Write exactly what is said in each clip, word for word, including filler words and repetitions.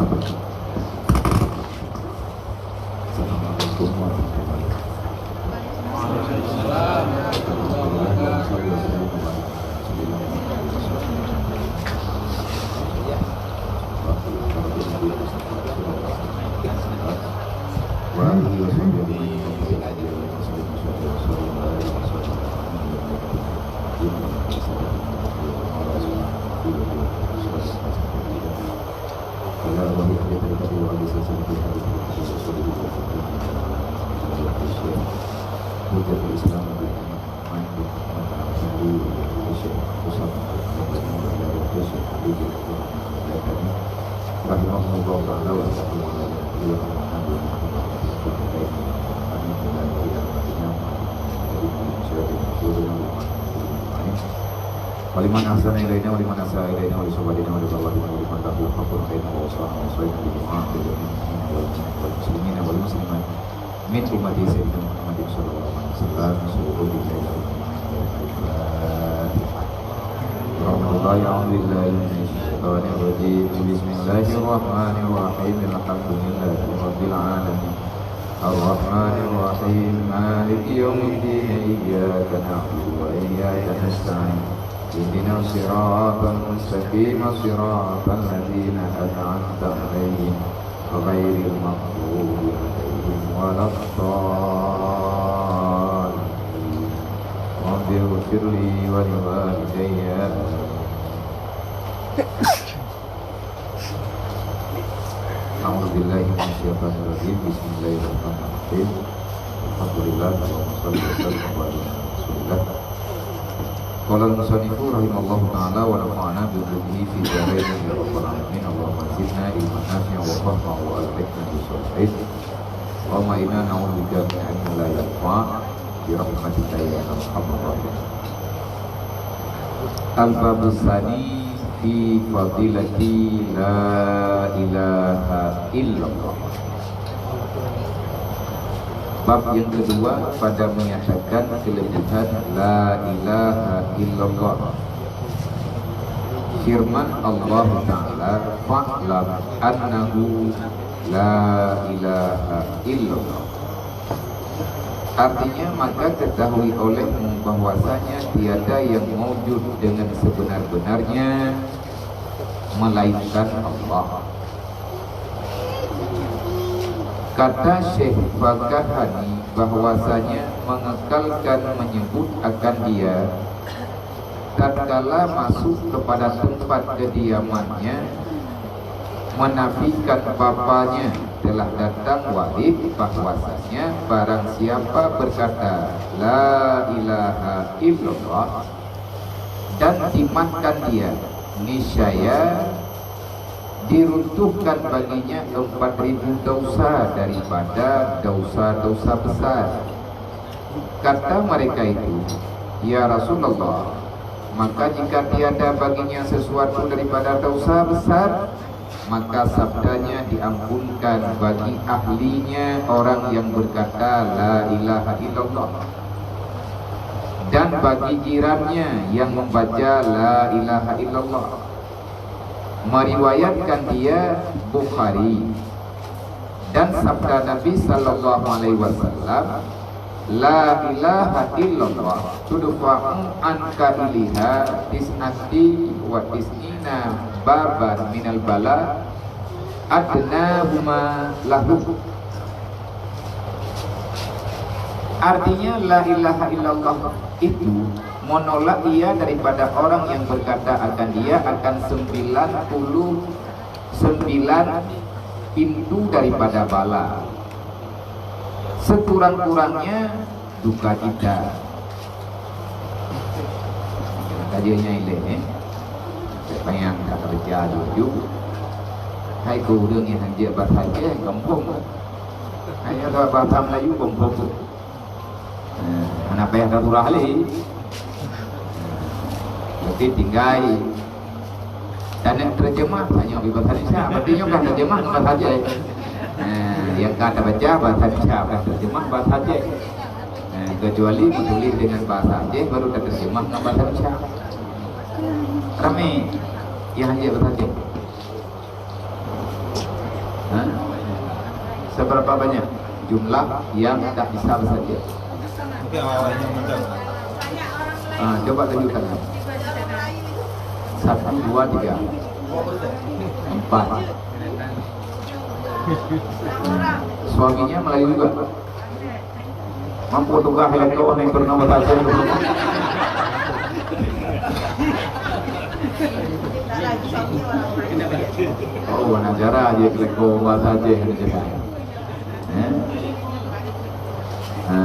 Assalamualaikum warahmatullahi wabarakatuh. Hujjatul Islam Muhammad bin Muhammad Al-Faruqi, Syekh Usama Al-Albani, wa ila Syekh Ali bin Muhammad Al-Albani, rahimahullahu ta'ala, wa sallallahu alaihi wa sallam. Wa liman ahsana ilaina, wa liman asaa ilaina, wa li sahbina, wa li tabi'ina, wa li man lahu haqqun alaina, wa uswatun hasanah, wa li jami'il mu'minina wal muslimina wal muslimat. Min ummati Sayyidina Muhammadin sallallahu alaihi wasallam, syuhudin lil Al-Fatihah. Rahmatullahi, a'udzu billahi minasyaitonir rajim. Bismillahirrahmanirrahim. Alhamdulillahi rabbil alamin. Arrahmanir rahim. Maliki yaumiddin. Iyyaka na'budu wa iyyaka nasta'in. Ihdinas siratal mustaqim. Siratal ladzina an'amta 'alaihim ghairil maghdubi 'alaihim waladdallin. Rabbighfirli wa liwalidayya. A'udzubillahi minasyaitonirrajim. Bismillahirrahmanirrahim. Alhamdulillah, Allahumma shalli wa sallim wa barik ala Rasulillah. Qala al-musannifu rahimallahu ta'ala wa nafa'ana bi ulumihi fid darain ya rabbal alamin. Allahumma zidna ilman nafi'an wa fahman wa alhiqna bis shalihin. Allahumma inna na'udzubika min ilmin la yanfa', bi rahmatika ya arhamar rahimin. Al-babus tsani fi fadilati la ilaha illallah. Bab yang kedua pada menyatakan kelebihan la ilaha illallah. Firman Allah Ta'ala, "Fa'lam annahu la ilaha illallah." Artinya, maka ketahui olehmu bahwasanya tiada yang maujud dengan sebenar-benarnya melainkan Allah. Kata Syekh Fakahani bahwasanya mengekalkan menyebut akan Dia tatkala masuk kepada tempat kediamannya, menafikan Bapanya telah datang wahyu bahwasanya barang siapa berkata, "La ilaha illallah," dan dimatkan dia, niscaya diruntuhkan baginya empat ribu dosa daripada dosa-dosa besar. Kata mereka itu, "Ya Rasulullah, maka jika tiada baginya sesuatu daripada dosa besar?" Maka sabdanya, "Diampunkan bagi ahlinya orang yang berkata, 'La ilaha illallah,' dan bagi jirannya yang membaca, 'La ilaha illallah.'" Meriwayatkan dia Bukhari. Dan sabda Nabi sallallahu alaihi wasallam, "La ilaha illallah tudfa'u an qailiha tis'ati wa tis'ina baban minal bala adnahuma lahu." Artinya, la ilaha illallah itu menolak ia daripada orang yang berkata akan dia akan sembilan puluh sembilan pintu daripada bala. Sekurang-kurangnya duka cita. Ka jeuet nyan ilée, eh. Panyang ka kerja laju. Hai ku ureueng nyang hanjeuet bahasa Aceh, gampông. Hai bahasa Melayu, gampông. Eh, hana payah tasurah lé. Berarti tinggai taneuk terjemah, tanyoe bak bahasa Indonesia. Berarti nyoe ka terjemah ngon bahasa Aceh. Eh, nyang ka tabaca bahasa Indonesia, ka terjemah bahasa Aceh. Eh, kecuali menulis dengan bahasa Aceh, baru taterjemah ngon bahasa Indonesia. Ramé nyang hanjeuet bahasa Aceh. Ha? Seberapa banyak jumlah yang tak bisa bahasa Aceh? Mungkin awak-awak yang macam Ah, coba tunjukkan. Satu, dua, tiga, empat. Suaminya Melayu juga. Mampu tukar helekopter yang bernama Tasya. Oh, anak jara dia helekopter bahasa Aceh ni cakap. Eh? Ha.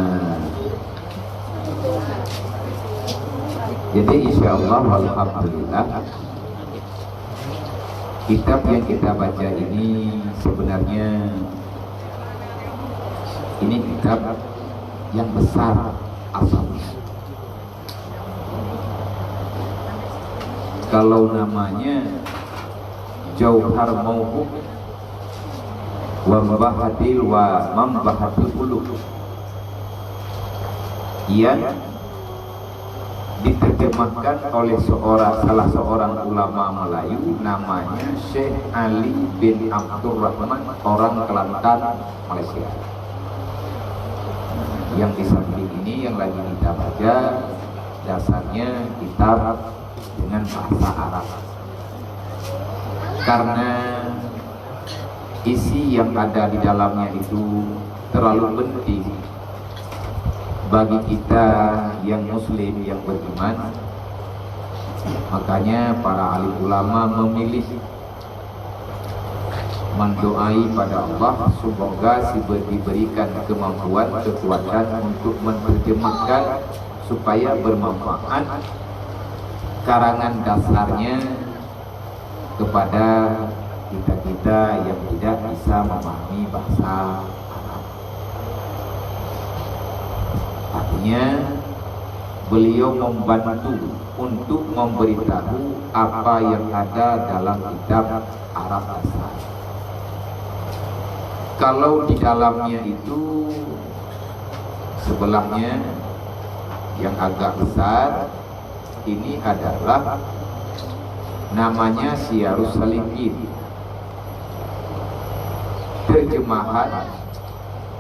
Jadi, insya Allah, alhamdulillah, kitab yang kita baca ini sebenarnya ini kitab yang besar asalnya. Kalau namanya Jauhar Mauhub wa Mabahadil wa Mambahadil Ulum, yang diterjemahkan oleh seorang, salah seorang ulama Melayu namanya Syekh Ali bin Abdurrahman, orang Kelantan, Malaysia. Yang di samping ini yang lagi kita baca, dasarnya kitab dengan bahasa Arab. Karena isi yang ada di dalamnya itu terlalu penting bagi kita yang muslim, yang beriman, makanya para alim ulama memilih mendoai pada Allah semoga sibe-, diberikan kemampuan, kekuatan untuk menerjemahkan supaya bermanfaat karangan dasarnya kepada kita-kita yang tidak bisa memahami bahasa Arab. Artinya, beliau membantu untuk memberitahu apa yang ada dalam kitab Arab dasar. Kalau di dalamnya itu, sebelahnya yang agak besar, ini adalah namanya Siyarus Salikin. Terjemahan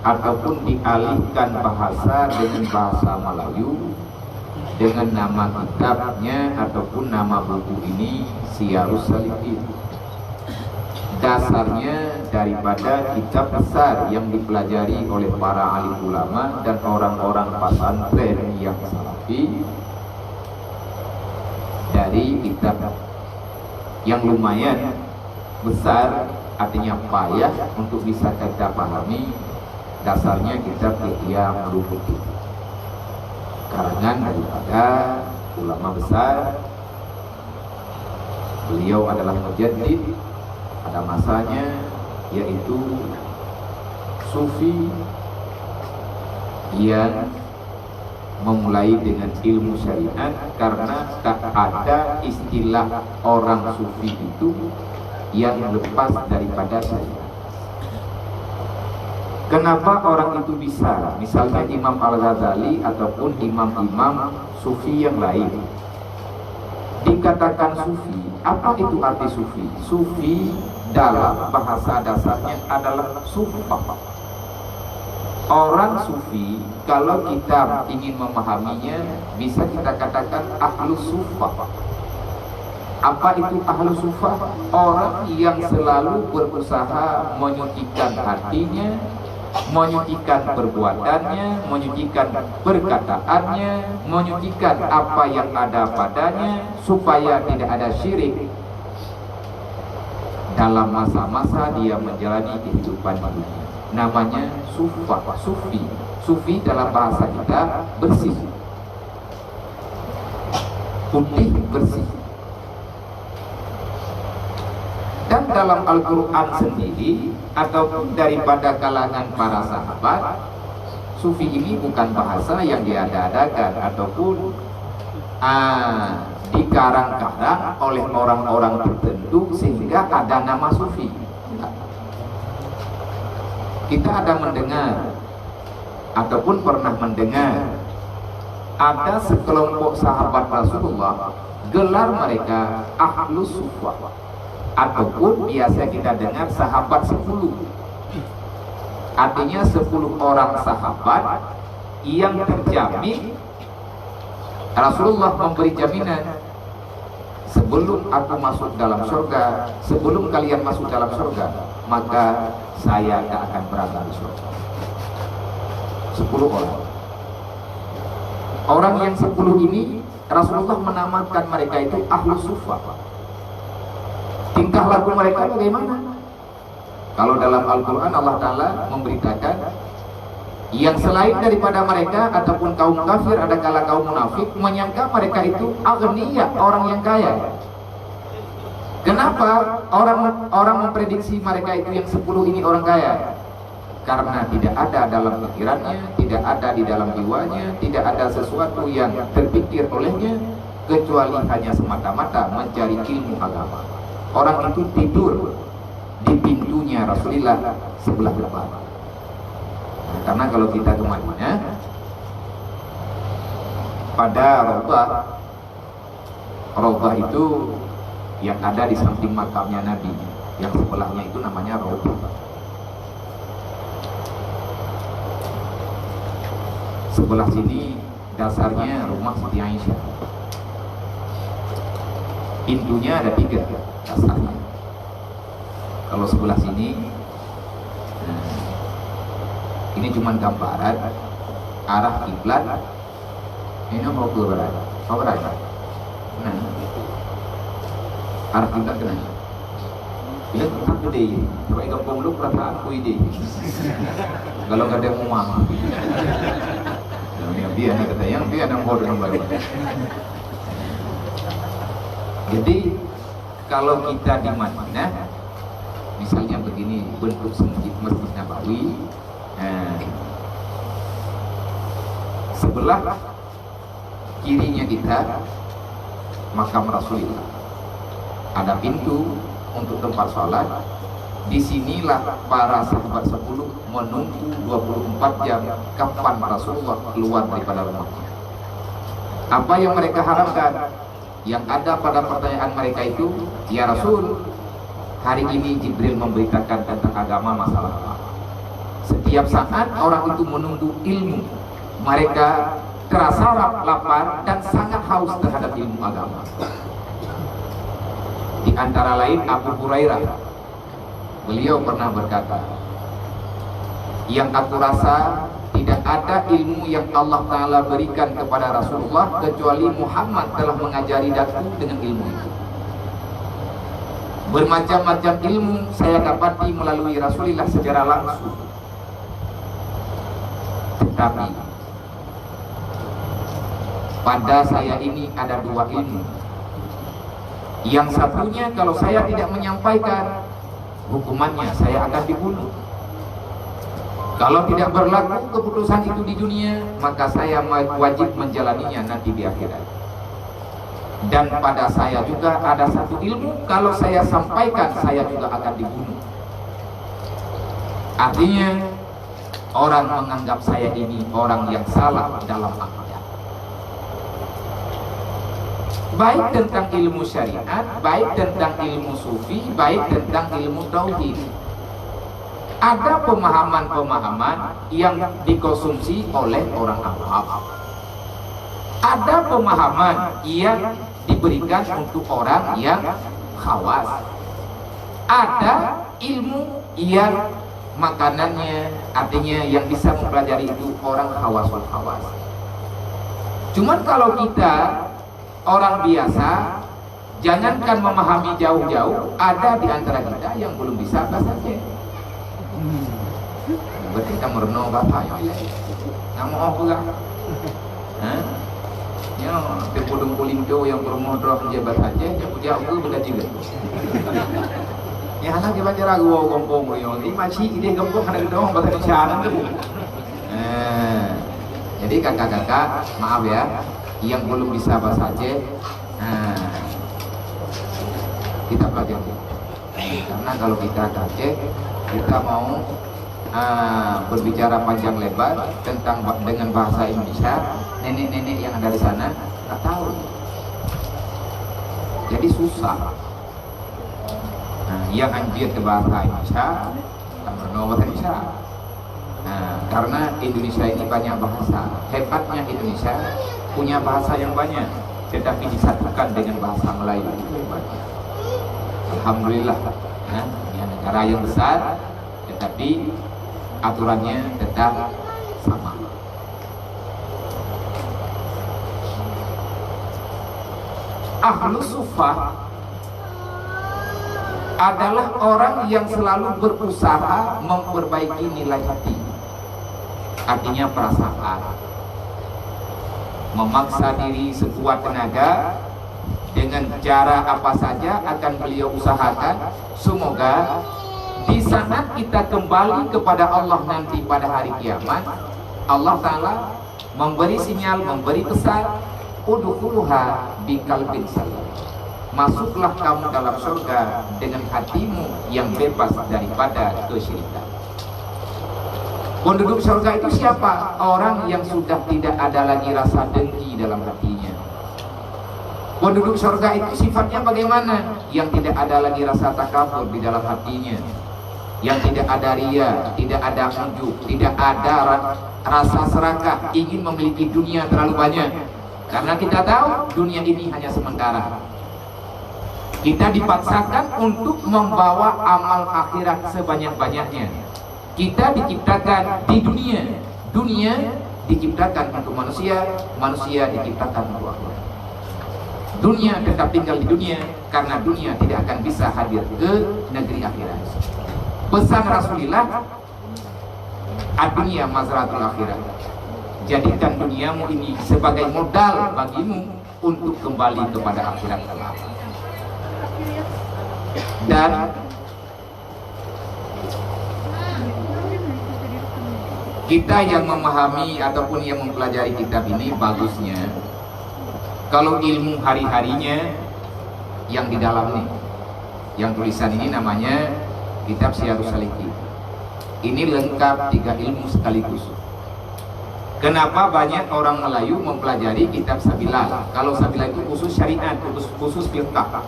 ataupun dialihkan bahasa dengan bahasa Melayu dengan nama kitabnya ataupun nama buku ini Siyarus Salikin. Dasarnya daripada kitab besar yang dipelajari oleh para alim ulama dan orang-orang pesantren yang salafi, dari kitab yang lumayan besar, artinya payah untuk bisa kita pahami, dasarnya kitab Ihya Ulumuddin, karangan daripada ulama besar. Beliau adalah mujaddid pada masanya, yaitu sufi yang memulai dengan ilmu syariat, karena tak ada istilah orang sufi itu yang lepas daripada syariat. Kenapa orang itu bisa, misalnya Imam Al-Ghazali ataupun imam-imam sufi yang lain, dikatakan sufi? Apa itu arti sufi? Sufi dalam bahasa dasarnya adalah sufa. Orang sufi, kalau kita ingin memahaminya, bisa kita katakan ahlu sufa. Apa itu ahlu sufa? Orang yang selalu berusaha menyucikan hatinya, menyucikan perbuatannya, menyucikan perkataannya, menyucikan apa yang ada padanya, supaya tidak ada syirik dalam masa-masa dia menjalani kehidupan dunia. Namanya sufa, sufi. Sufi dalam bahasa kita bersih, putih, bersih. Dan dalam Al-Quran sendiri ataupun daripada kalangan para sahabat, sufi ini bukan bahasa yang diada-adakan ataupun, ah, dikarang-karang oleh orang-orang tertentu sehingga ada nama sufi. Enggak. Kita ada mendengar ataupun pernah mendengar ada sekelompok sahabat Rasulullah, gelar mereka Ahlus Sufa. Ataupun biasa kita dengar sahabat sepuluh. Artinya sepuluh orang sahabat yang terjamin Rasulullah memberi jaminan, "Sebelum aku masuk dalam surga, sebelum kalian masuk dalam surga, maka saya tak akan berada di surga." Sepuluh orang. Orang yang sepuluh ini, Rasulullah menamakan mereka itu ahlu sufa. Tingkah laku mereka bagaimana? Kalau dalam Al-Quran, Allah Ta'ala memberitakan, yang selain daripada mereka ataupun kaum kafir, adakala kaum munafik, menyangka mereka itu aghniya, orang yang kaya. Kenapa orang orang memprediksi mereka itu yang sepuluh ini orang kaya? Karena tidak ada dalam pikirannya, tidak ada di dalam jiwanya, tidak ada sesuatu yang terpikir olehnya, kecuali hanya semata-mata mencari ilmu agama. Orang itu tidur di pintunya Rasulullah sebelah depan. Nah, karena kalau kita ke Madinah, pada Raubah, Raubah itu yang ada di samping makamnya Nabi, yang sebelahnya itu namanya Raubah. Sebelah sini dasarnya rumah Siti Aisyah. Pintunya ada tiga dasarnya. Kalau sebelah sini, nah, ini cuma gambaran arah kiblat. Ini mau ke barat, ke barat. Nah, arah kiblat kena. Bila tak gede, sampai gampông lu perasaan ku ide. Kalau ada rumah, yang dia nak kata, yang dia nak mau dengan baru. Jadi, kalau kita di Madinah, misalnya begini bentuk sempit Masjid Nabawi, eh, sebelah kirinya kita makam Rasulullah. Ada pintu untuk tempat sholat. Di sinilah para sahabat sepuluh menunggu dua puluh empat jam kapan Rasulullah keluar daripada rumahnya. Apa yang mereka harapkan? Yang ada pada pertanyaan mereka itu, "Ya Rasul, hari ini Jibril memberitakan tentang agama masalah apa?" Setiap saat orang itu menunggu ilmu. Mereka terasa lap- lapar dan sangat haus terhadap ilmu agama. Di antara lain Abu Hurairah, beliau pernah berkata, "Yang aku rasa, tidak ada ilmu yang Allah Ta'ala berikan kepada Rasulullah kecuali Muhammad telah mengajari datu dengan ilmu itu. Bermacam-macam ilmu saya dapati melalui Rasulullah secara langsung. Tetapi pada saya ini ada dua ilmu. Yang satunya, kalau saya tidak menyampaikan, hukumannya saya akan dibunuh. Kalau tidak berlaku keputusan itu di dunia, maka saya ma- wajib menjalaninya nanti di akhirat. Dan pada saya juga ada satu ilmu, kalau saya sampaikan, saya juga akan dibunuh." Artinya, orang menganggap saya ini orang yang salah dalam akidah. Baik tentang ilmu syariat, baik tentang ilmu sufi, baik tentang ilmu tauhid. Ada pemahaman-pemahaman yang dikonsumsi oleh orang awam. Ada pemahaman yang diberikan untuk orang yang khawas. Ada ilmu yang makanannya, artinya yang bisa mempelajari itu orang khawasul khawas. Cuman kalau kita orang biasa, jangankan memahami jauh-jauh, ada di antara kita yang belum bisa bahasa Aceh. Berarti kita meureunoe bahasa yang lain. Nama apa? Ha? Ya, teupeudong kuling tu yang berumur dua menjadi bahasa Aceh, dia punya apa benda juga. Ya, hana dia baca lagu orang kampung ni. Ini masih ide kampung hana gedong bahasa Indonesia tu. Eh, jadi kakak-kakak, maaf ya, yang belum bisa bahasa Aceh, nah, kita pelajari. Karena kalau kita ke Aceh, kita mau, ah, berbicara panjang lebar tentang ba- dengan bahasa Indonesia, nenek-nenek yang ada di sana tak tahu. Jadi susah. Nah, yang anjir ke bahasa Indonesia, tak pernah bahasa Indonesia. Nah, karena Indonesia ini banyak bahasa. Hebatnya Indonesia punya bahasa yang banyak, tetapi disatukan dengan bahasa Melayu. Itu hebatnya. Alhamdulillah. Nah, ini negara yang besar, tetapi aturannya tetap sama. Ahlu sufah adalah orang yang selalu berusaha memperbaiki nilai hati. Artinya perasaan. Memaksa diri sekuat tenaga dengan cara apa saja akan beliau usahakan. Semoga di saat kita kembali kepada Allah nanti pada hari kiamat, Allah Ta'ala memberi sinyal, memberi pesan, "Udkhuluha biqalbin salim." Masuklah kamu dalam surga dengan hatimu yang bebas daripada kesyirikan. Penduduk surga itu siapa? Orang yang sudah tidak ada lagi rasa dengki dalam hatinya. Penduduk surga itu sifatnya bagaimana? Yang tidak ada lagi rasa takabur di dalam hatinya. Yang tidak ada ria, tidak ada ujub, tidak ada ra-, rasa serakah, ingin memiliki dunia terlalu banyak. Karena kita tahu dunia ini hanya sementara. Kita dipaksakan untuk membawa amal akhirat sebanyak-banyaknya. Kita diciptakan di dunia. Dunia diciptakan untuk manusia, manusia diciptakan untuk akhirat. Dunia tetap tinggal di dunia karena dunia tidak akan bisa hadir ke negeri akhirat. Pesan Rasulullah, "Ad-dunya mazra'atul akhirah." Jadikan duniamu ini sebagai modal bagimu untuk kembali kepada akhirat kelak. Dan kita yang memahami ataupun yang mempelajari kitab ini, bagusnya kalau ilmu hari-harinya yang di dalam nih, yang tulisan ini namanya kitab Siyarus Salikin. Ini lengkap tiga ilmu sekaligus. Kenapa banyak orang Melayu mempelajari kitab Sabilal? Kalau Sabilal itu khusus syariat, khusus, khusus fiqah.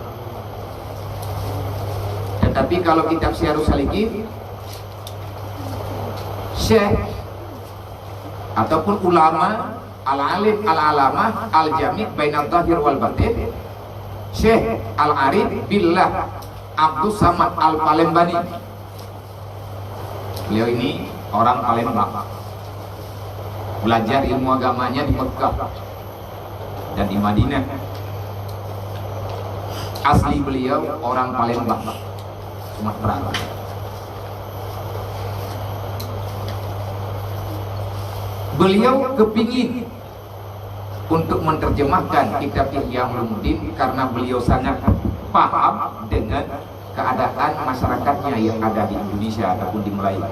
Tetapi kalau kitab Siyarus Salikin, syekh ataupun ulama, al-alim, al-alamah, al-jami' bainal zahir wal batin, Syekh Al-Arif Billah Abdus Samad Al-Palembani. Beliau ini orang Palembang. Belajar ilmu agamanya di Mekah dan di Madinah. Asli beliau orang Palembang, Sumatera. Beliau kepingin untuk menerjemahkan kitab Ihya Ulumuddin karena beliau sangat paham dengan keadaan masyarakatnya yang ada di Indonesia ataupun di Melayu.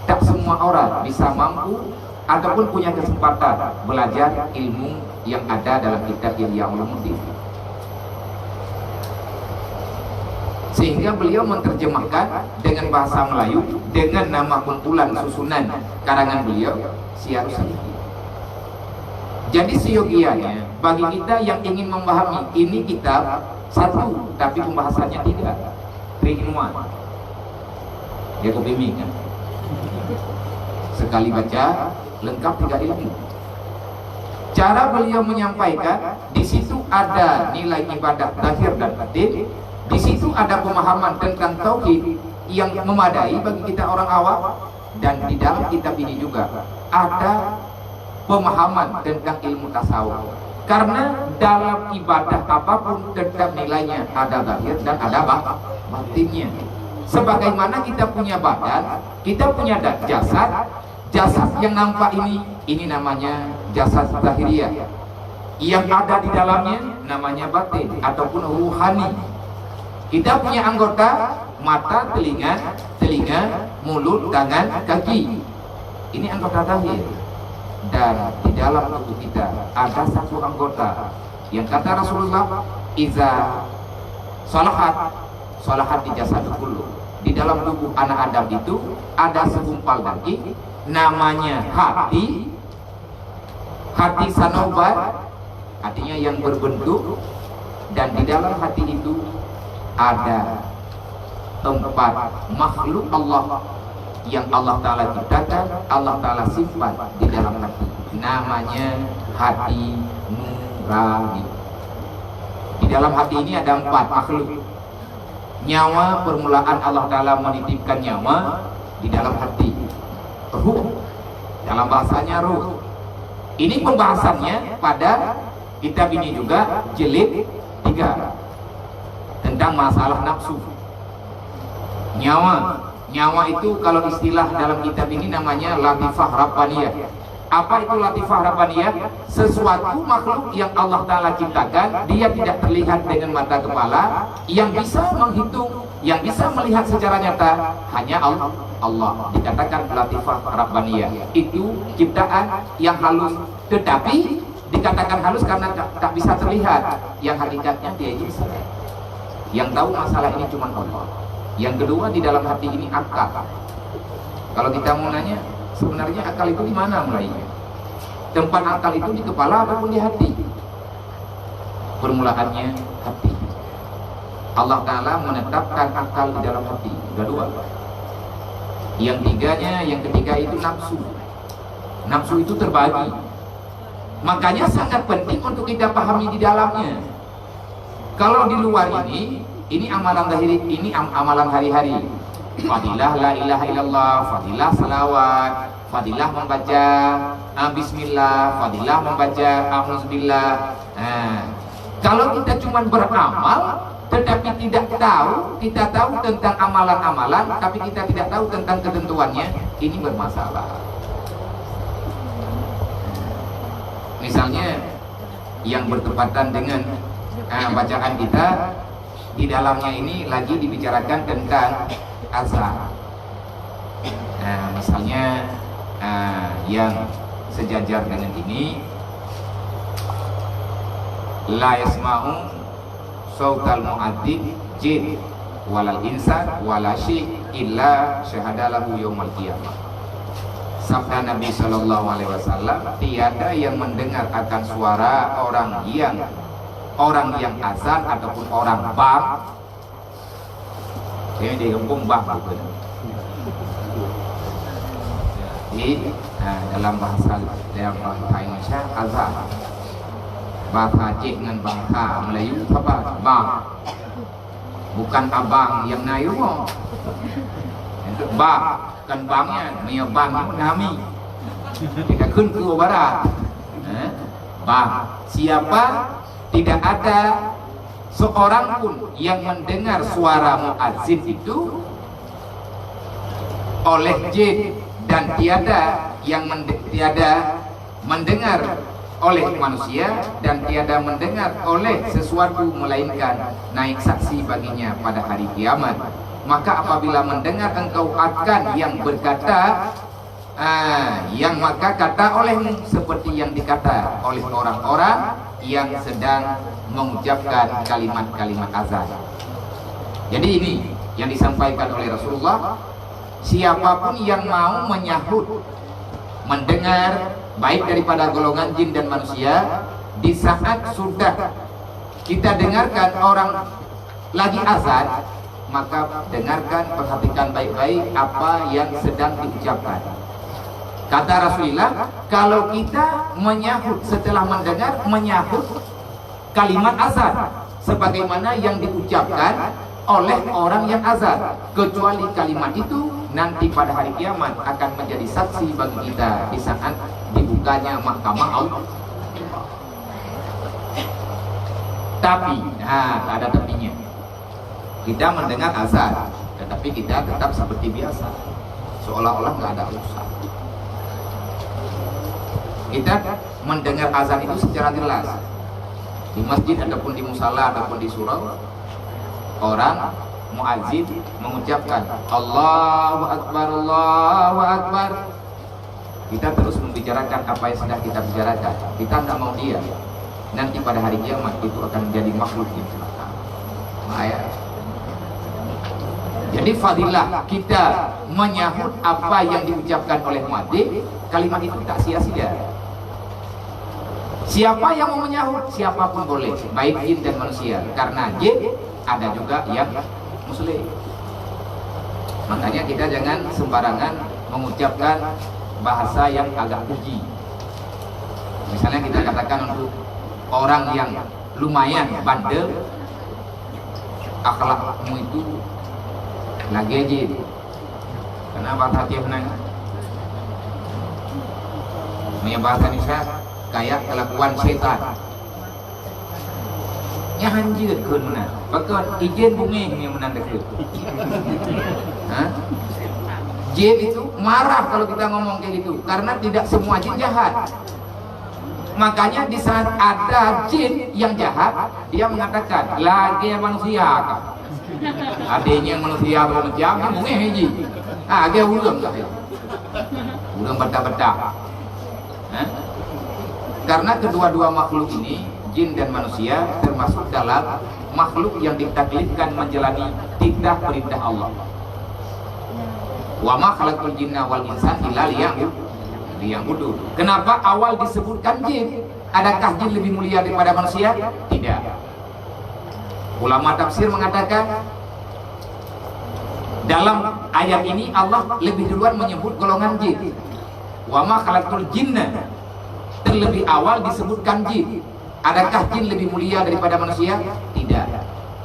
Tak semua orang bisa mampu ataupun punya kesempatan belajar ilmu yang ada dalam kitab Ihya Ulumuddin. Sehingga beliau menerjemahkan dengan bahasa Melayu dengan nama kumpulan susunan karangan beliau, Siyarus Salikin. Jadi, seyogianya bagi kita yang ingin memahami ini kitab satu, tapi pembahasannya tiga, three in one. Ya, kopi mie kan? Sekali baca, lengkap tiga ilmu. Cara beliau menyampaikan, di situ ada nilai ibadah zahir dan batin, di situ ada pemahaman tentang tauhid yang memadai bagi kita orang awam, dan di dalam kitab ini juga ada pemahaman tentang ilmu tasawuf. Karena dalam ibadah apapun tetap nilainya ada zahir dan ada ba-, batinnya. Sebagaimana kita punya badan, kita punya da-, jasad, jasad yang nampak ini, ini namanya jasad zahiriah. Yang ada di dalamnya namanya batin ataupun ruhani. Kita punya anggota, mata, telinga, telinga, mulut, tangan, kaki. Ini anggota zahir. Dan di dalam tubuh kita ada satu anggota yang kata Rasulullah, "Iza salahat, salahat di jasad kullu." Di dalam tubuh anak Adam itu ada segumpal daging, namanya hati. Hati sanaubat, artinya yang berbentuk, dan di dalam hati itu ada Empat makhluk Allah yang Allah Ta'ala ciptakan, Allah Ta'ala simpan di dalam hati. Namanya hati nurani. Di dalam hati ini ada empat makhluk. Nyawa, permulaan Allah Ta'ala menitipkan nyawa di dalam hati. Ruh, dalam bahasanya ruh. Ini pembahasannya pada kitab ini juga, jilid tiga, tentang masalah nafsu. Nyawa. Nyawa itu kalau istilah dalam kitab ini namanya latifah rabbaniyah. Apa itu latifah rabbaniyah? Sesuatu makhluk yang Allah Ta'ala ciptakan, dia tidak terlihat dengan mata kepala, yang bisa menghitung, yang bisa melihat secara nyata hanya Allah. Allah dikatakan latifah rabbaniyah. Itu ciptaan yang halus, tetapi dikatakan halus karena tak, tak bisa terlihat. Yang hakikatnya dia itu bisa. Yang tahu masalah ini cuma Allah. Yang kedua, di dalam hati ini akal. Kalau kita mau nanya, sebenarnya akal itu di mana mulainya? Tempat akal itu di kepala ataupun di hati? Permulaannya hati. Allah Ta'ala menetapkan akal di dalam hati. Sudah dua. Yang tiganya, yang ketiga itu nafsu. Nafsu itu terbagi. Makanya sangat penting untuk kita pahami di dalamnya. Kalau di luar ini, ini amalan zahiri, ini am-, amalan hari-hari. Fadilah la ilaha illallah, fadilah salawat, fadilah membaca, ah, bismillah, fadilah membaca auzubillah. Nah, kalau kita cuma beramal tetapi tidak tahu, kita tahu tentang amalan-amalan tapi kita tidak tahu tentang ketentuannya, ini bermasalah. Misalnya, yang bertepatan dengan, ah, bacaan kita, di dalamnya ini lagi dibicarakan tentang azan. Nah, misalnya, ah, yang sejajar dengan ini, la yasma'u sautal muadzin jin walal insan wala syai' illa syahada lahu yaumal qiyamah. Sabda Nabi sallallahu alaihi wasallam, tiada yang mendengar akan suara orang yang, orang yang azan ataupun orang bang. Ini di kampung bang gitu. Jadi, ha, dalam bahasa, dalam bahasa Indonesia azan. Bahasa Aceh dengan bahasa Melayu apa? Bang. Bukan abang yang na i rumoh. Itu bang, bukan bang nyan, meunyoe bang nyan nami. Kita kheun keu barat. Eh? Bang. Siapa? Tidak ada seorang pun yang mendengar suara muazin itu oleh jin dan tiada yang mende-, tiada mendengar oleh manusia dan tiada mendengar oleh sesuatu melainkan naik saksi baginya pada hari kiamat. Maka apabila mendengar engkau akan yang berkata, ah, yang maka kata olehmu seperti yang dikata oleh orang-orang yang sedang mengucapkan kalimat-kalimat azan. Jadi ini yang disampaikan oleh Rasulullah, siapapun yang mau menyahut, mendengar, baik daripada golongan jin dan manusia, di saat sudah kita dengarkan orang lagi azan, maka dengarkan, perhatikan baik-baik apa yang sedang diucapkan. Kata Rasulullah, kalau kita menyahut setelah mendengar, menyahut kalimat azan sebagaimana yang diucapkan oleh orang yang azan, kecuali kalimat itu nanti pada hari kiamat akan menjadi saksi bagi kita di saat dibukanya mahkamah Allah. Tapi, ha, ada tapinya. Kita mendengar azan, tetapi kita tetap seperti biasa, seolah-olah nggak ada urusan. Kita mendengar azan itu secara jelas di masjid ataupun di musala ataupun di surau, orang muazin mengucapkan, "Allahu Akbar, Allahu Akbar." Kita terus membicarakan apa yang sedang kita bicarakan. Kita nggak mau diam. Nanti pada hari kiamat itu akan menjadi makhluk yang celaka. Bahaya. Jadi fadilah kita menyahut apa yang diucapkan oleh muadzin, kalimat itu tak sia-sia. Siapa yang mau menyahut, siapapun boleh, baik jin dan manusia. Karena jin ada juga yang muslim. Makanya kita jangan sembarangan mengucapkan bahasa yang agak keji. Misalnya kita katakan untuk orang yang lumayan bandel, "Akhlakmu itu lagèe jin." Karena bahasa Aceh menang. Punya bahasa Indonesia kayak kelakuan setan. Nyan hanjeuet kheun meunan. Pakon, ijin bungéh nyan meunan deukeue. Ha? Jin itu marah kalau kita ngomong kayak gitu, karena tidak semua jin jahat. Makanya di saat ada jin yang jahat, dia mengatakan, "Lagèe manusia kah?" Adanya manusia bermacam, bungéh jin. Ah, lagèe ureueng kah ya? Ureueng bata-bata. Eh? Karena kedua-dua makhluk ini, jin dan manusia, termasuk dalam makhluk yang ditaklifkan menjalani titah perintah Allah. "Wa ma khalaqtul jinna wal insan illa liya'bu-, liya'budun." Kenapa awal disebutkan jin? Adakah jin lebih mulia daripada manusia? Tidak. Ulama tafsir mengatakan, dalam ayat ini Allah lebih duluan menyebut golongan jin. "Wa ma khalaqtul jinna." Terlebih awal disebutkan jin. Adakah jin lebih mulia daripada manusia? Tidak.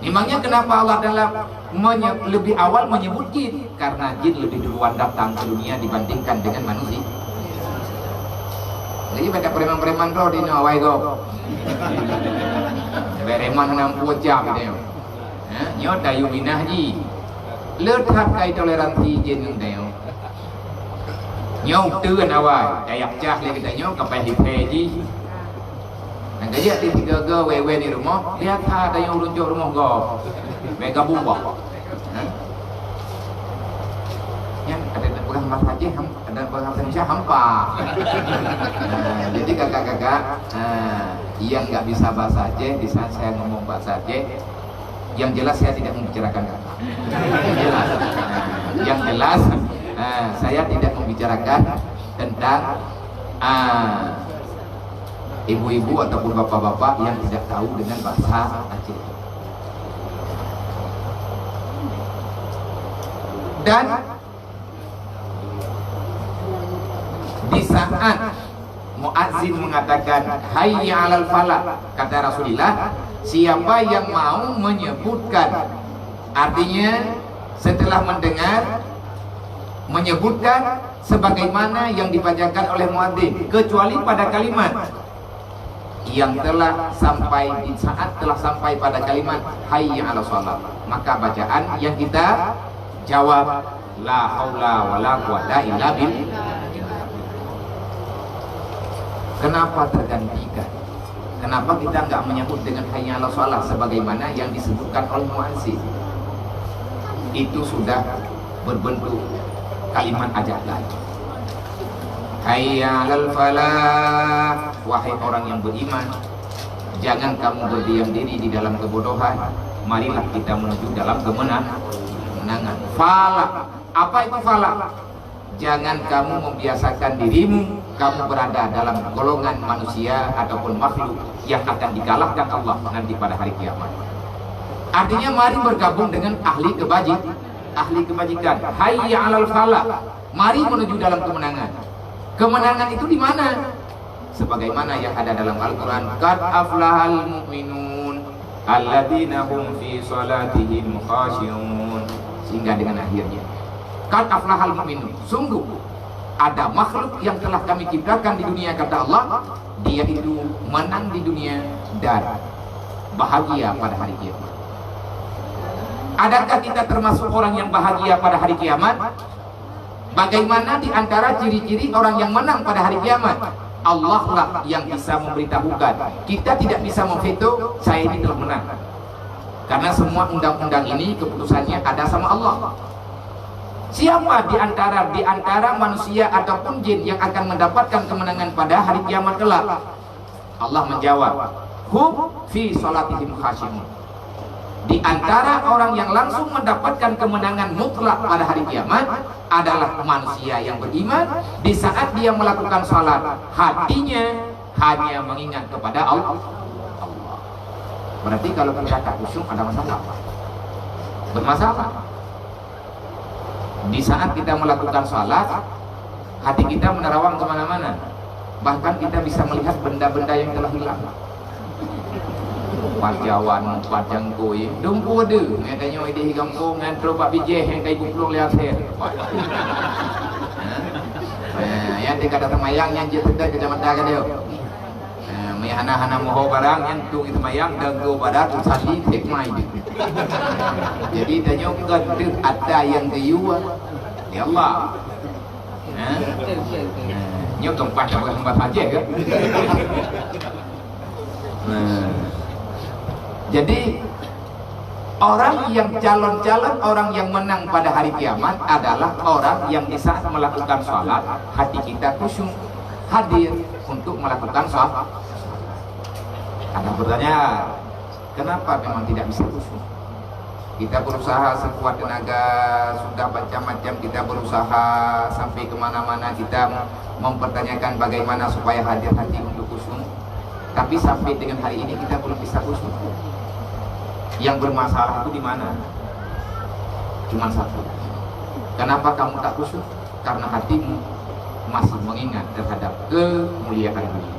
Memangnya kenapa Allah Taala menye-, lebih awal menyebut jin? Karena jin lebih duluan datang ke dunia dibandingkan dengan manusia. Jadi pada preman-preman tu di Hawaii go. Preman enam puluh jam dia. Ha? Nyoe tayue minah jih. Le that kai toleransi jin ngon tanyoe. Nyoe teun awai, tayak cah lé geutanyoe ka payah iphe jih. Nyang ka jeuet di tiga-tiga wewe di rumoh, lihat ha tanyoe ureueng cok rumoh gob. Bèk gabong bah. Ha? Nyan ada peugah bahasa Aceh, ham-, ada peugah bahasa Indonesia hampa. Nah, jadi kakak-kakak, nah, yang nggak bisa bahasa Aceh, di saat saya ngomong bahasa Aceh, yang jelas saya tidak membicarakan kakak. Yang jelas, nah, yang jelas, nah, saya tidak membicarakan tentang, ah, ibu-ibu ataupun bapak-bapak yang tidak tahu dengan bahasa Aceh. Dan di saat muazin mengatakan, "Hayya 'alal falah," kata Rasulullah, siapa yang mau menyebutkan, artinya setelah mendengar, menyebutkan sebagaimana yang dibacakan oleh muadzin, kecuali pada kalimat yang telah sampai, di saat telah sampai pada kalimat "Hayya 'alas shalah", maka bacaan yang kita jawab, "La haula wala quwata illa billah." Kenapa tergantikan? Kenapa kita nggak menyebut dengan "Hayya 'alas shalah" sebagaimana yang disebutkan oleh muazin? Itu sudah berbentuk kalimat ajakan. "Hayya 'alal falah," wahai orang yang beriman, jangan kamu berdiam diri di dalam kebodohan. Marilah kita menuju dalam kemenang-, kemenangan. Falah. Apa itu falah? Jangan kamu membiasakan dirimu, kamu berada dalam golongan manusia ataupun makhluk yang akan dikalahkan Allah nanti pada hari kiamat. Artinya, mari bergabung dengan ahli kebaji-, ahli kebajikan. Hayya 'alal falah. Mari menuju dalam kemenangan. Kemenangan itu di mana? Sebagaimana yang ada dalam Al-Quran, "Qad aflahal mu'minun, alladzina hum fi salatihim khashi'un." Sehingga dengan akhirnya, "Qad aflahal mu'minun." Sungguh ada makhluk yang telah Kami ciptakan di dunia, kata Allah, dia itu menang di dunia dan bahagia pada hari kiamat. Adakah kita termasuk orang yang bahagia pada hari kiamat? Bagaimana di antara ciri-ciri orang yang menang pada hari kiamat? Allah lah yang bisa memberitahukan. Kita tidak bisa memveto, "Saya ini telah menang." Karena semua undang-undang ini keputusannya ada sama Allah. Siapa di antara, di antara manusia ataupun jin yang akan mendapatkan kemenangan pada hari kiamat kelak? Allah menjawab, "Hum fi salatihim khashi'un." Di antara orang yang langsung mendapatkan kemenangan mutlak pada hari kiamat adalah manusia yang beriman. Di saat dia melakukan salat, hatinya hanya mengingat kepada Allah. Berarti kalau kita tak khusyuk, ada masalah. Bermasalah. Di saat kita melakukan salat, hati kita menerawang kemana-mana. Bahkan kita bisa melihat benda-benda yang telah hilang. Pajawan, pajangkui, dumpu deh, ngai tanyoe di gampông, ngan trok bak bijéh yang kai guplueng lé asèe. Eh, yang dekat datang mayang yang jeuet teuka kacamata ka dia. Eh, meuhana-hana moho barang nyan tu seumayang dan go badan usali hikmah itu. Jadi tanyoe kan deuh ada yang geuyue ya Allah. Eh? Eh, nyoe tumpah tak boleh hamba saja ke? Nah. Jadi orang yang calon-calon orang yang menang pada hari kiamat adalah orang yang di saat melakukan salat hati kita khusyuk hadir untuk melakukan salat. Ada pertanyaan, kenapa memang tidak bisa khusyuk? Kita berusaha sekuat tenaga, sudah macam-macam kita berusaha sampai kemana-mana kita mempertanyakan bagaimana supaya hadir hati untuk khusyuk. Tapi sampai dengan hari ini kita belum bisa khusyuk. Yang bermasalah itu di mana? Cuma satu. Kenapa kamu tak khusyuk? Karena hatimu masih mengingat terhadap kemuliaan dunia.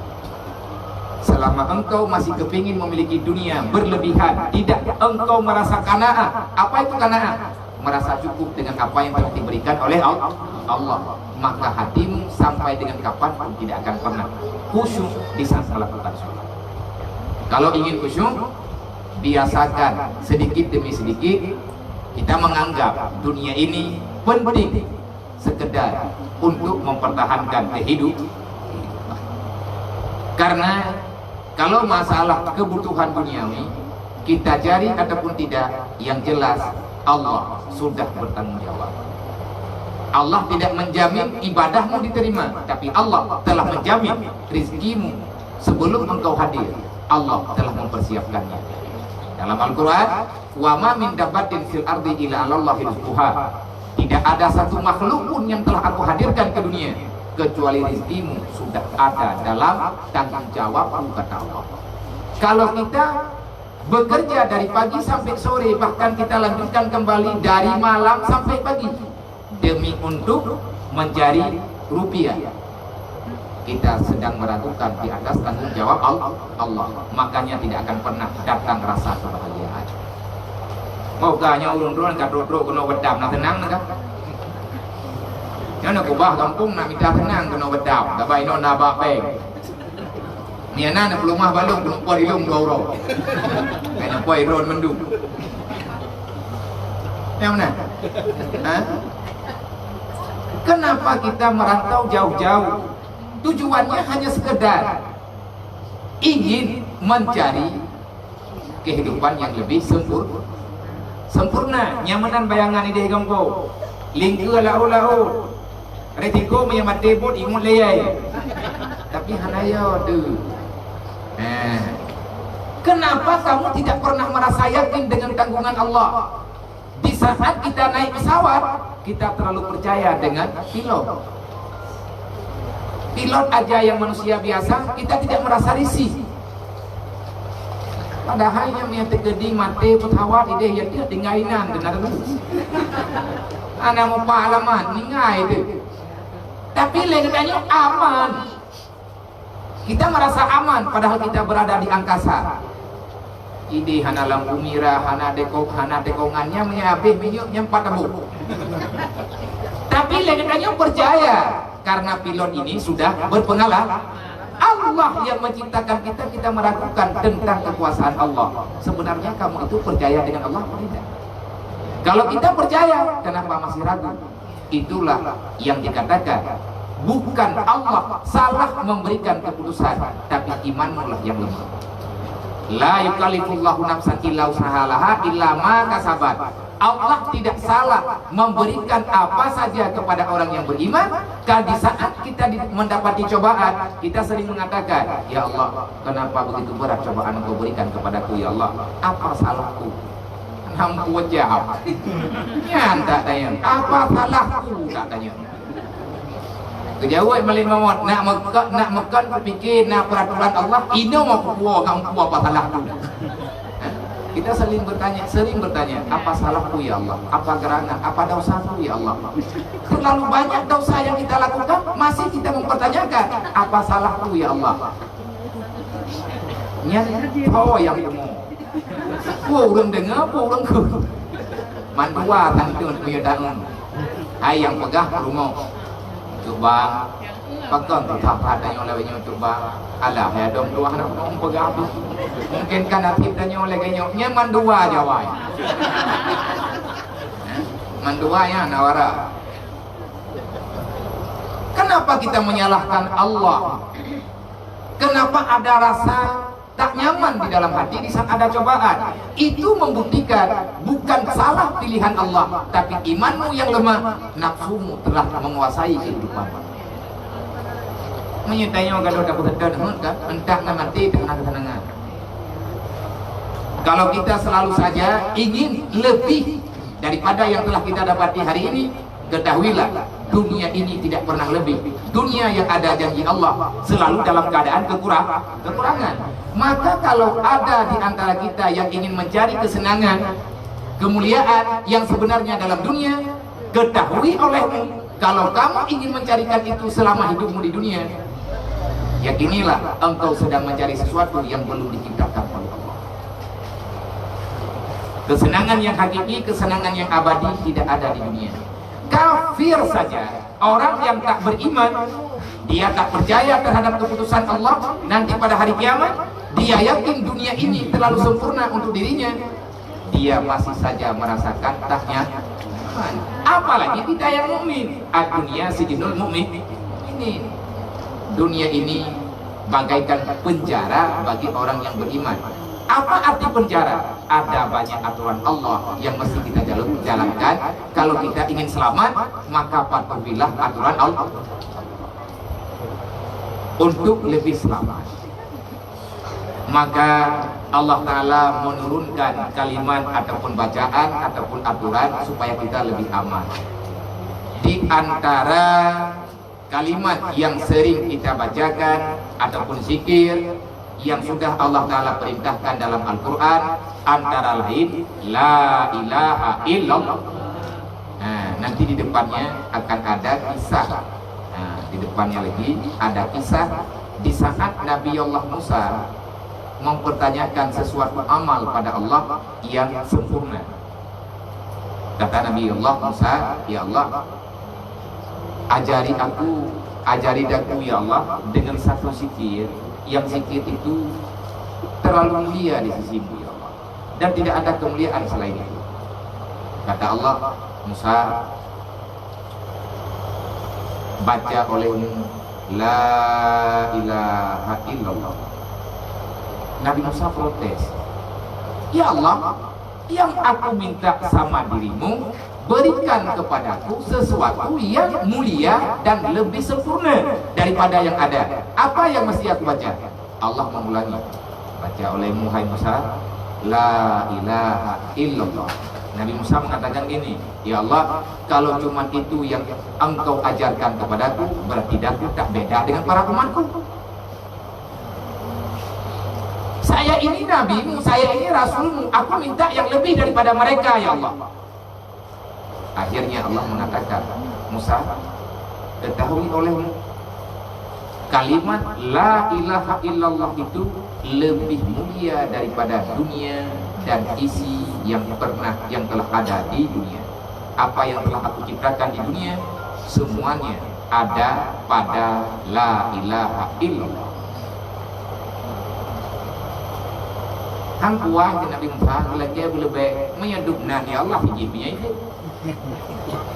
Selama engkau masih kepingin memiliki dunia berlebihan, tidak engkau merasa qanaah. Apa itu qanaah? Merasa cukup dengan apa yang telah diberikan oleh Al-, Allah. Maka hatimu sampai dengan kapan pun tidak akan pernah khusyuk di saat melakukan sholat. Kalau ingin khusyuk, biasakan sedikit demi sedikit kita menganggap dunia ini penting sekedar untuk mempertahankan kehidup-, kehidupan. Karena kalau masalah kebutuhan duniawi, kita cari ataupun tidak, yang jelas Allah sudah bertanggung jawab. Allah tidak menjamin ibadahmu diterima, tapi Allah telah menjamin rizkimu sebelum engkau hadir. Allah telah mempersiapkannya. Dalam Al-Quran, "Wa ma min dabbatin fil ardi illa 'alallahi rizquha." Tidak ada satu makhluk pun yang telah Aku hadirkan ke dunia kecuali rizkimu sudah ada dalam tanggung jawabmu, kata Allah. Kalau kita bekerja dari pagi sampai sore, bahkan kita lanjutkan kembali dari malam sampai pagi demi untuk mencari rupiah, kita sedang meragukan di atas tanggung jawab Al-, Allah. Makanya tidak akan pernah datang rasa kebahagiaan. Moga nyoe ureueng droen ka trok-trok keunoe beudam na seunang na ka. Nyoe na keubah gampông na mita seunang keunoe beudam, saban inoe na bak bank. Nyan na peuleumah balong keuneuk poh ilong dua uroe. Keuneuk poh idron mandum. Nyang mana? Ha? Kenapa kita merantau jauh-jauh? Tujuannya hanya sekedar ingin mencari kehidupan yang lebih sempur-, sempurna. Nyang meunan bayangan idéh gampông. Lingkeue laôt-laôt. Risiko meunyo maté buet ingat lé yai. Tapi hana yo tu. Nah, kenapa kamu tidak pernah merasa yakin dengan tanggungan Allah? Di saat kita naik pesawat, kita terlalu percaya dengan pilot. Pilot aja yang manusia biasa, kita tidak merasa risih. Padahal nyang meuteukedi maté pesawat idéh ya dia tinggai inan kena dulu. Ana mupa alamat ningai tu. Tapi lé geutanyoe aman. Kita merasa aman padahal kita berada di angkasa. Idéh hana lampu mirah, hana dekok, hana dekongan, nyang meunyo habéh minyeuk nyang pat tabôh. Tapi lé geutanyoe percaya karena pilot ini sudah berpengalaman. Allah yang menciptakan kita, kita meragukan tentang kekuasaan Allah. Sebenarnya kamu itu percaya dengan Allah atau tidak? Kalau kita percaya, kenapa masih ragu? Itulah yang dikatakan, bukan Allah salah memberikan keputusan, tapi imanmulah yang lemah. La yukallifullahu nafsan illa usaha laha illa ma kasabat. Allah tidak salah memberikan apa saja kepada orang yang beriman. Kan di saat kita di-, mendapati cobaan, kita sering mengatakan, "Ya Allah, kenapa begitu berat cobaan Engkau berikan kepadaku, ya Allah? Apa salahku?" Ampôn jawab. Nyan tak tanya, "Apa salahku?" tak tanya. Geujaweueb Malik Mahmud, nak meukon, nak meukon kupike na peuratoran Allah, inoe kupuwoe ngon kupuwoe apa salahku. Kita sering bertanya, sering bertanya, "Apa salahku, ya Allah? Apa gerangan? Apa dosaku, ya Allah?" Terlalu banyak dosa yang kita lakukan, masih kita mempertanyakan, "Apa salahku, ya Allah?" Nyan ho nyang teumé. Peue ureuëng deungoe, peue ureuëng kheun. Mandua santun meunyoe daun. Hai nyang peugah peurumoh. Tuk bang, pakon tutoe that tanyoe lagée nyoe tuk bang? Alah, hai dong tuah na ureuëng peugah tu. Mungkin kan nasib tanyoe lagée nyoe. Nyan mandua jawai. Mandua nyan awara. Kenapa kita menyalahkan Allah? Kenapa ada rasa tak nyaman di dalam hati di saat ada cobaan? Itu membuktikan bukan salah pilihan Allah, tapi imanmu yang lemah, nafsumu telah menguasai kehidupan. Meunyoe tanyoe gadoh tapeuseutôt heuet ka, entah na maté, entah na keuseunangan. Kalau kita selalu saja ingin lebih daripada yang telah kita dapati hari ini, ketahuilah, dunia ini tidak pernah lebih. Dunia yang ada janji Allah selalu dalam keadaan kekurang, kekurangan. Maka kalau ada di antara kita yang ingin mencari kesenangan, kemuliaan yang sebenarnya dalam dunia, ketahui olehmu, kalau kamu ingin mencarikan itu selama hidupmu di dunia, yakinilah engkau sedang mencari sesuatu yang belum diciptakan oleh Allah. Kesenangan yang hakiki, kesenangan yang abadi tidak ada di dunia. Kafir saja, orang yang tak beriman, dia tak percaya terhadap keputusan Allah nanti pada hari kiamat, dia yakin dunia ini terlalu sempurna untuk dirinya, dia masih saja merasakan tak nyaman. Apalagi kita yang mukmin. Ad-dunya sijnul mukmin. Ini dunia ini bagaikan penjara bagi orang yang beriman. Apa arti penjara? Ada banyak aturan Allah yang mesti kita jalur-, jalankan. Kalau kita ingin selamat, maka patuhilah aturan Allah untuk lebih selamat. Maka Allah Ta'ala menurunkan kalimat ataupun bacaan ataupun aturan supaya kita lebih aman. Di antara kalimat yang sering kita bacakan ataupun zikir yang sudah Allah Ta'ala perintahkan dalam Al-Quran, antara lain, "La ilaha illallah." Nah, nanti di depannya akan ada kisah. Nah, di depannya lagi ada kisah di saat Nabi Allah Musa mempertanyakan sesuatu amal pada Allah yang sempurna. Kata Nabi Allah Musa, "Ya Allah, ajari aku, ajari aku, ya Allah, dengan satu zikir, yang zikir itu terlalu mulia di sisimu, ya Allah, dan tidak ada kemuliaan selain itu." Kata Allah, "Musa, baca olehmu, 'La ilaha illallah.'" Nabi Musa protes, "Ya Allah, yang aku minta sama dirimu, berikan kepadaku sesuatu yang mulia dan lebih sempurna daripada yang ada. Apa yang mesti aku baca?" Allah mengulangi, "Baca olehmu, hai Musa, 'La ilaha illallah.'" Nabi Musa mengatakan gini, "Ya Allah, kalau cuma itu yang Engkau ajarkan kepadaku, berarti aku tak beda dengan para umatku. Saya ini nabimu, saya ini rasulmu, aku minta yang lebih daripada mereka, ya Allah." Akhirnya Allah mengatakan, "Musa, ketahui olehmu, kalimat la ilaha illallah itu lebih mulia daripada dunia dan isi yang pernah, yang telah ada di dunia. Apa yang telah aku ciptakan di dunia, semuanya ada pada la ilaha illallah." Han puas keu Nabi Musa, geulakée beuleubeh, meunyoe dum nan, ya Allah, iji punya itu.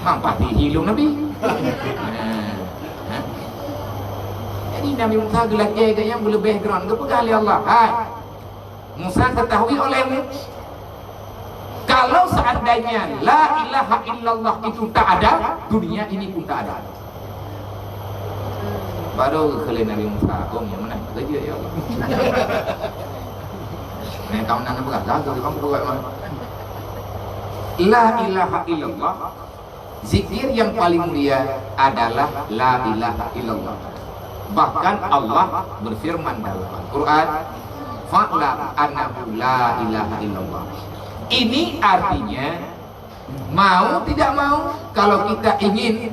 Mang pati hilong Nabi. Nah, ha? Jadi Nabi Musa geulakée gaya beuleubeh droen, geupeugah lé Allah, "Hai, Musa, ketahui olehmu, kalau seandainya la ilaha illallah itu tak ada, dunia ini pun tak ada." Baru geukheun lé Nabi Musa, "Oh, nyang meunan keujeuet, ya Allah." Nah, kamu nak peugah, dah tu, kamu peugah mah. La ilaha illallah, zikir yang paling mulia adalah la ilaha illallah. Bahkan Allah berfirman dalam Al-Quran, Fa'lam annahu la ilaha illallah. Ini artinya, mau tidak mau, kalau kita ingin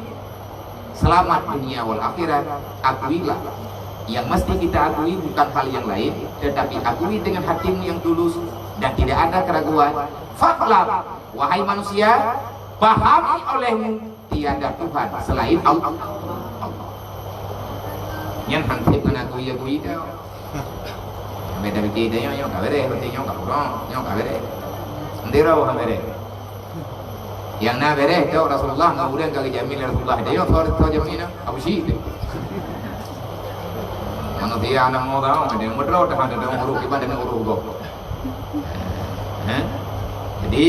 selamat dunia wal akhirat, akuilah. Yang mesti kita akui bukan hal yang lain, tetapi akui dengan hatimu yang tulus dan tidak ada keraguan. Fa'lam, wahai manusia, pahami olehmu, tiada Tuhan selain Allah. Nyan han sép ngon akui-akui teuh. Beda pike teuh, nyoe, nyoe ka beres, berarti nyoe ka kurang, nyoe ka beres. Eunteuk roh han beres. Nyang na beres teuh Rasulullah ngon ureueng ka geujamin lé Rasulullah. Teuh nyoe soe, soe jamin na? Abu Syik teuh. Manusia aneuk muda, ada yang mudroh, dah ada yang urus, kiban ada yang urus gob. Eh? Jadi,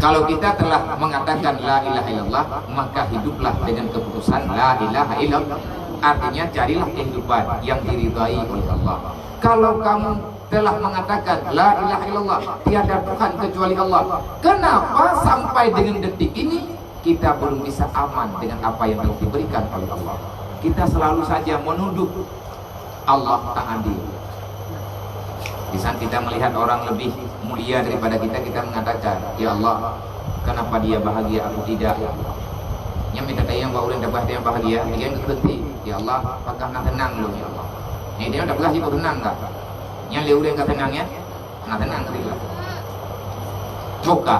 kalau kita telah mengatakan la ilaha illallah, maka hiduplah dengan keputusan la ilaha illallah. Artinya, carilah kehidupan yang diridhai oleh Allah. Kalau kamu telah mengatakan la ilaha illallah, tiada Tuhan kecuali Allah, kenapa sampai dengan detik ini kita belum bisa aman dengan apa yang telah diberikan oleh Allah? Kita selalu saja menuduh Allah tak adil. Di saat kita melihat orang lebih mulia daripada kita, kita mengatakan, "Ya Allah, kenapa dia bahagia, aku tidak, ya Allah?" Nyan mita tanyong bak ureueng tapeugah dia bahagia, dia yang geukheun, "Ya Allah, pakah na seunang lôn, ya Allah?" Nyan dia tapeugah jiku seunang ka. Nyan lé ureueng ka seunang, ya? Na seunang, alhamdulillah. Buka.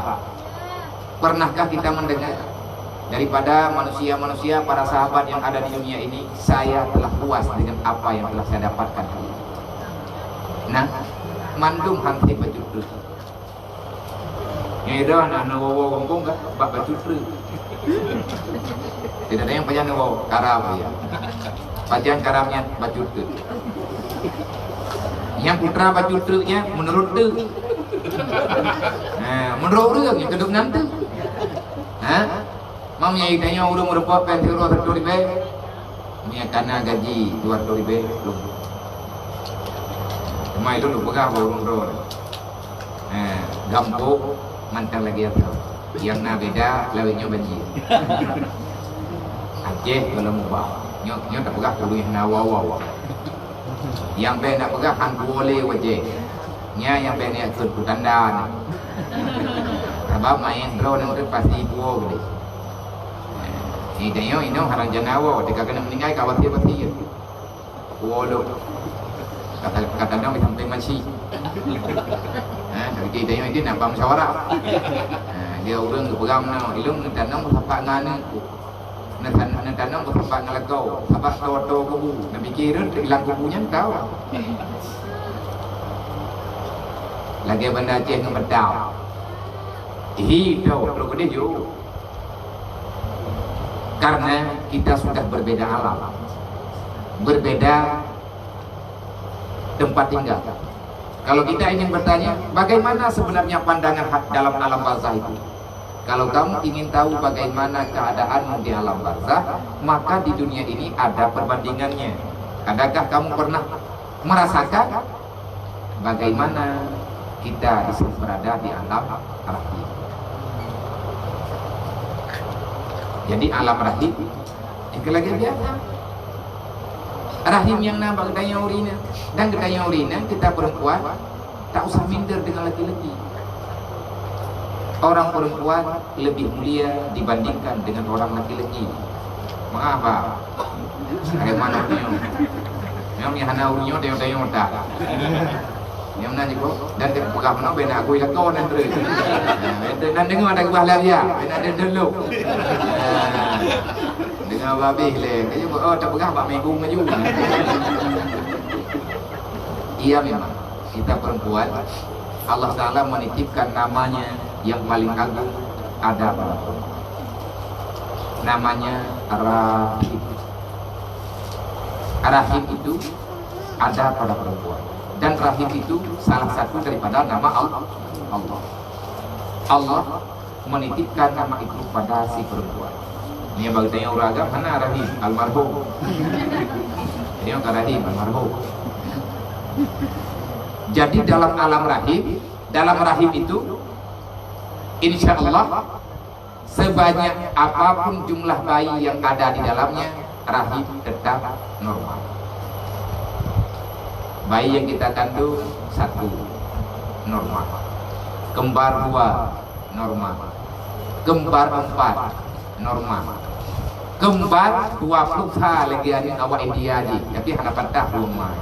Pernahkah kita mendengar daripada manusia-manusia, para sahabat yang ada di dunia ini, "Saya telah puas dengan apa yang telah saya dapatkan hari ini"? Nah, mandum han sép bacut treuk. Nyoe dah na neuwoe-woe gampông ka, bak bacut treuk. Tidak ada yang payah neuwoe, karam ya. Pajan karam nyan bacut treuk. Nyang putra bacut treuk nyan meunurot treuk. Ha, meunurot ureueng nyang keuduek nan treuk. Ha? Mam nyang tanyoe ureueng meureumpok péng siuroe siribèe. Meunyo kana gaji dua reutôh ribèe, lôn. Teuma ilôn lôn peugah bak ureueng droe. Ha, gampông mantong lagèe nyan. Nyang na beda, lawét nyoe banjir. Aceh goh lom ubah. Nyoe, nyoe tapeugah ureueng nyang na wa-wa. Nyang bèk na peugah han tuwoe lé wajéh. Nyan nyang bèk na kheun peutanda nyan. Sabab maén droe nyan pasti tuwoe geude. Di tanyoe inong harang jana woe, teuka keuneuk meuninggai ka wasiet-wasiet. Woe lôn. Kata, kata nong di sampéng maci. Ha, tapi di tanyoe itu nampak musyawarah. Ha, dia ureueng geupeugah meunoe, ilôn neutanong meusapat ngon aneuk. Neutan-, neutanong meusapat ngon lakoe, sabab toe-toe kubu. Neupike rot ilang kubu nyan tau. Lagèe Banda Aceh ngon Meudau. Hi, tau, trok keudeh jok. Karena kita sudah berbeda alam, berbeda tempat tinggal. Kalau kita ingin bertanya, bagaimana sebenarnya pandangan ha-, dalam alam barzah itu? Kalau kamu ingin tahu bagaimana keadaanmu di alam barzah, maka di dunia ini ada perbandingannya. Adakah kamu pernah merasakan bagaimana kita bisa berada di alam rahim? Jadi alam rahim itu lagi biasa. Rahim nyang na bak geutanyoe ureueng inong. Dan geutanyoe ureueng inong, kita perempuan, tak usah minder dengan laki-laki. Orang perempuan lebih mulia dibandingkan dengan orang laki-laki. Maaf, Pak. Hai manok nyoe. Nyoe ni hana ureueng nyoe, tengok-tengok tak. Nyang na jipok, dan dia peugah meunoe bèk na akui lakoe nan treuk. Nah, dan deungoe ada keubah larian, bèk na deungon lôn. Nah, deungoe babeh lé, kayue, oh, tapeugah bak minggu maju. Iya memang, kita perempuan, Allah Taala menitipkan namanya yang paling agung ada pada perempuan. Namanya Rahim. Rahim itu ada pada perempuan. Dan Rahim itu salah satu daripada nama Al-, Allah. Allah menitipkan nama itu pada si perempuan. Ni baru tanya orang agam, mana Rahim? Almarhum. Ini orang Rahim, almarhum. Jadi dalam alam rahim, dalam rahim itu, insya Allah, sebanyak apapun jumlah bayi yang ada di dalamnya, rahim tetap normal. Bayi yang kita kandung satu, normal. Kembar dua, normal. Kembar empat, normal. Kembar dua puluh sa lagi, aneuk awak India jih, tapi hana patah dua mai.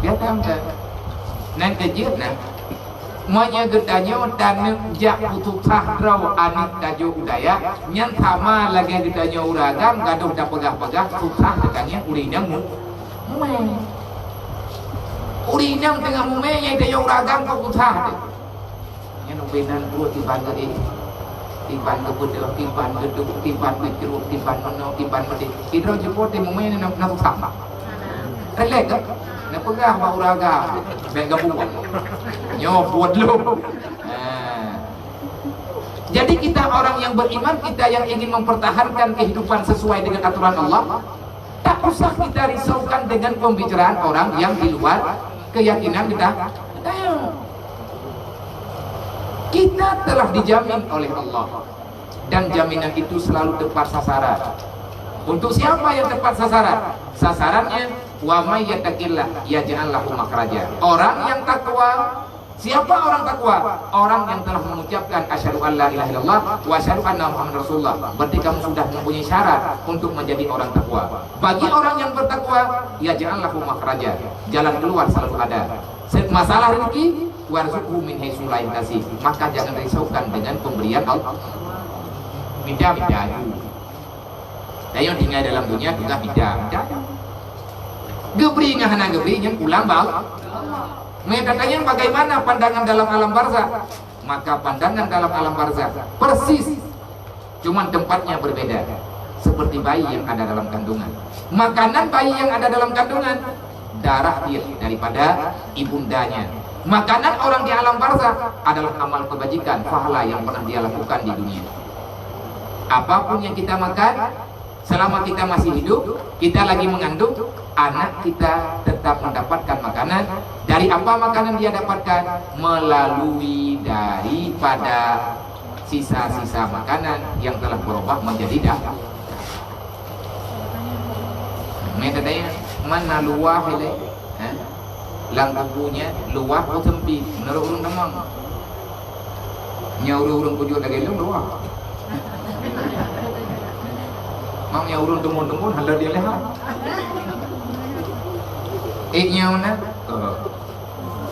Biasa kan? Nan kejut nah. Meunyoe geutanyoe taneuk jak peususah droe aneuk tajok u dayah, nyan sama lagée geutanyoe ureueng agam gadôh tapeugah-peugah susah teuka ngieng ureueng inong mu-, mumé. Ureueng inong teungoh mumé nyang tajok ureueng agam kok susah teuh. Nyan ubé nan dua tiban geuék, tiban geupeudeuh, tiban geuduek, tiban geucrok, tiban meunoe, tiban meudeh. Sidroe jipo teuh mumé na, na susah. Relax kan? Neupeugah bak ureueng agam, bék gabuk. Nyoe buet lom. Nah. Jadi kita orang yang beriman, kita yang ingin mempertahankan kehidupan sesuai dengan aturan Allah, tak usah kita risaukan dengan pembicaraan orang yang di luar keyakinan kita. Kita telah dijamin oleh Allah. Dan jaminan itu selalu tepat sasaran. Untuk siapa yang tepat sasaran? Sasarannya, "Wa may yattaqillah yaj'al lahu makhraja." Orang yang takwa, siapa orang takwa? Orang yang telah mengucapkan, "Asyhadu an la ilaha illallah wa asyhadu anna Muhammad Rasulullah." Berarti kamu sudah mempunyai syarat untuk menjadi orang takwa. Bagi orang yang bertakwa, yaj'al lahu makhraja. Jalan keluar selalu ada. Se-, masalah rezeki, "Warzuqhu min haitsu la yahtasib." Maka jangan risaukan dengan pemberian Allah. Beda-beda aju. Tanyoe tinggai dalam dunia juga beda-beda aju. Geubri ngon hana geubri nyan ulang bau. Meunyoe tatanyong bagaimana pandangan dalam alam barzakh, maka pandangan dalam alam barzakh persis, cuman tempatnya berbeda. Seperti bayi yang ada dalam kandungan. Makanan bayi yang ada dalam kandungan, darah dia daripada ibundanya. Makanan orang di alam barzakh adalah amal kebajikan, pahala yang pernah dia lakukan di dunia. Apapun yang kita makan, selama kita masih hidup, kita lagi mengandung, anak kita tetap mendapatkan makanan. Dari apa makanan dia dapatkan? Melalui daripada sisa-sisa makanan yang telah berubah menjadi darah. Meunan tadi, mana luwah ilée? Ha? Lam kubu nyan luwah peusempit, meunurot ureueng tamong. Nyan ureueng-ureueng kujut lagée lôn luwah. Mang nyan ureueng teumon-teumon hana dia lihat. Eh, nyan mana? Oh.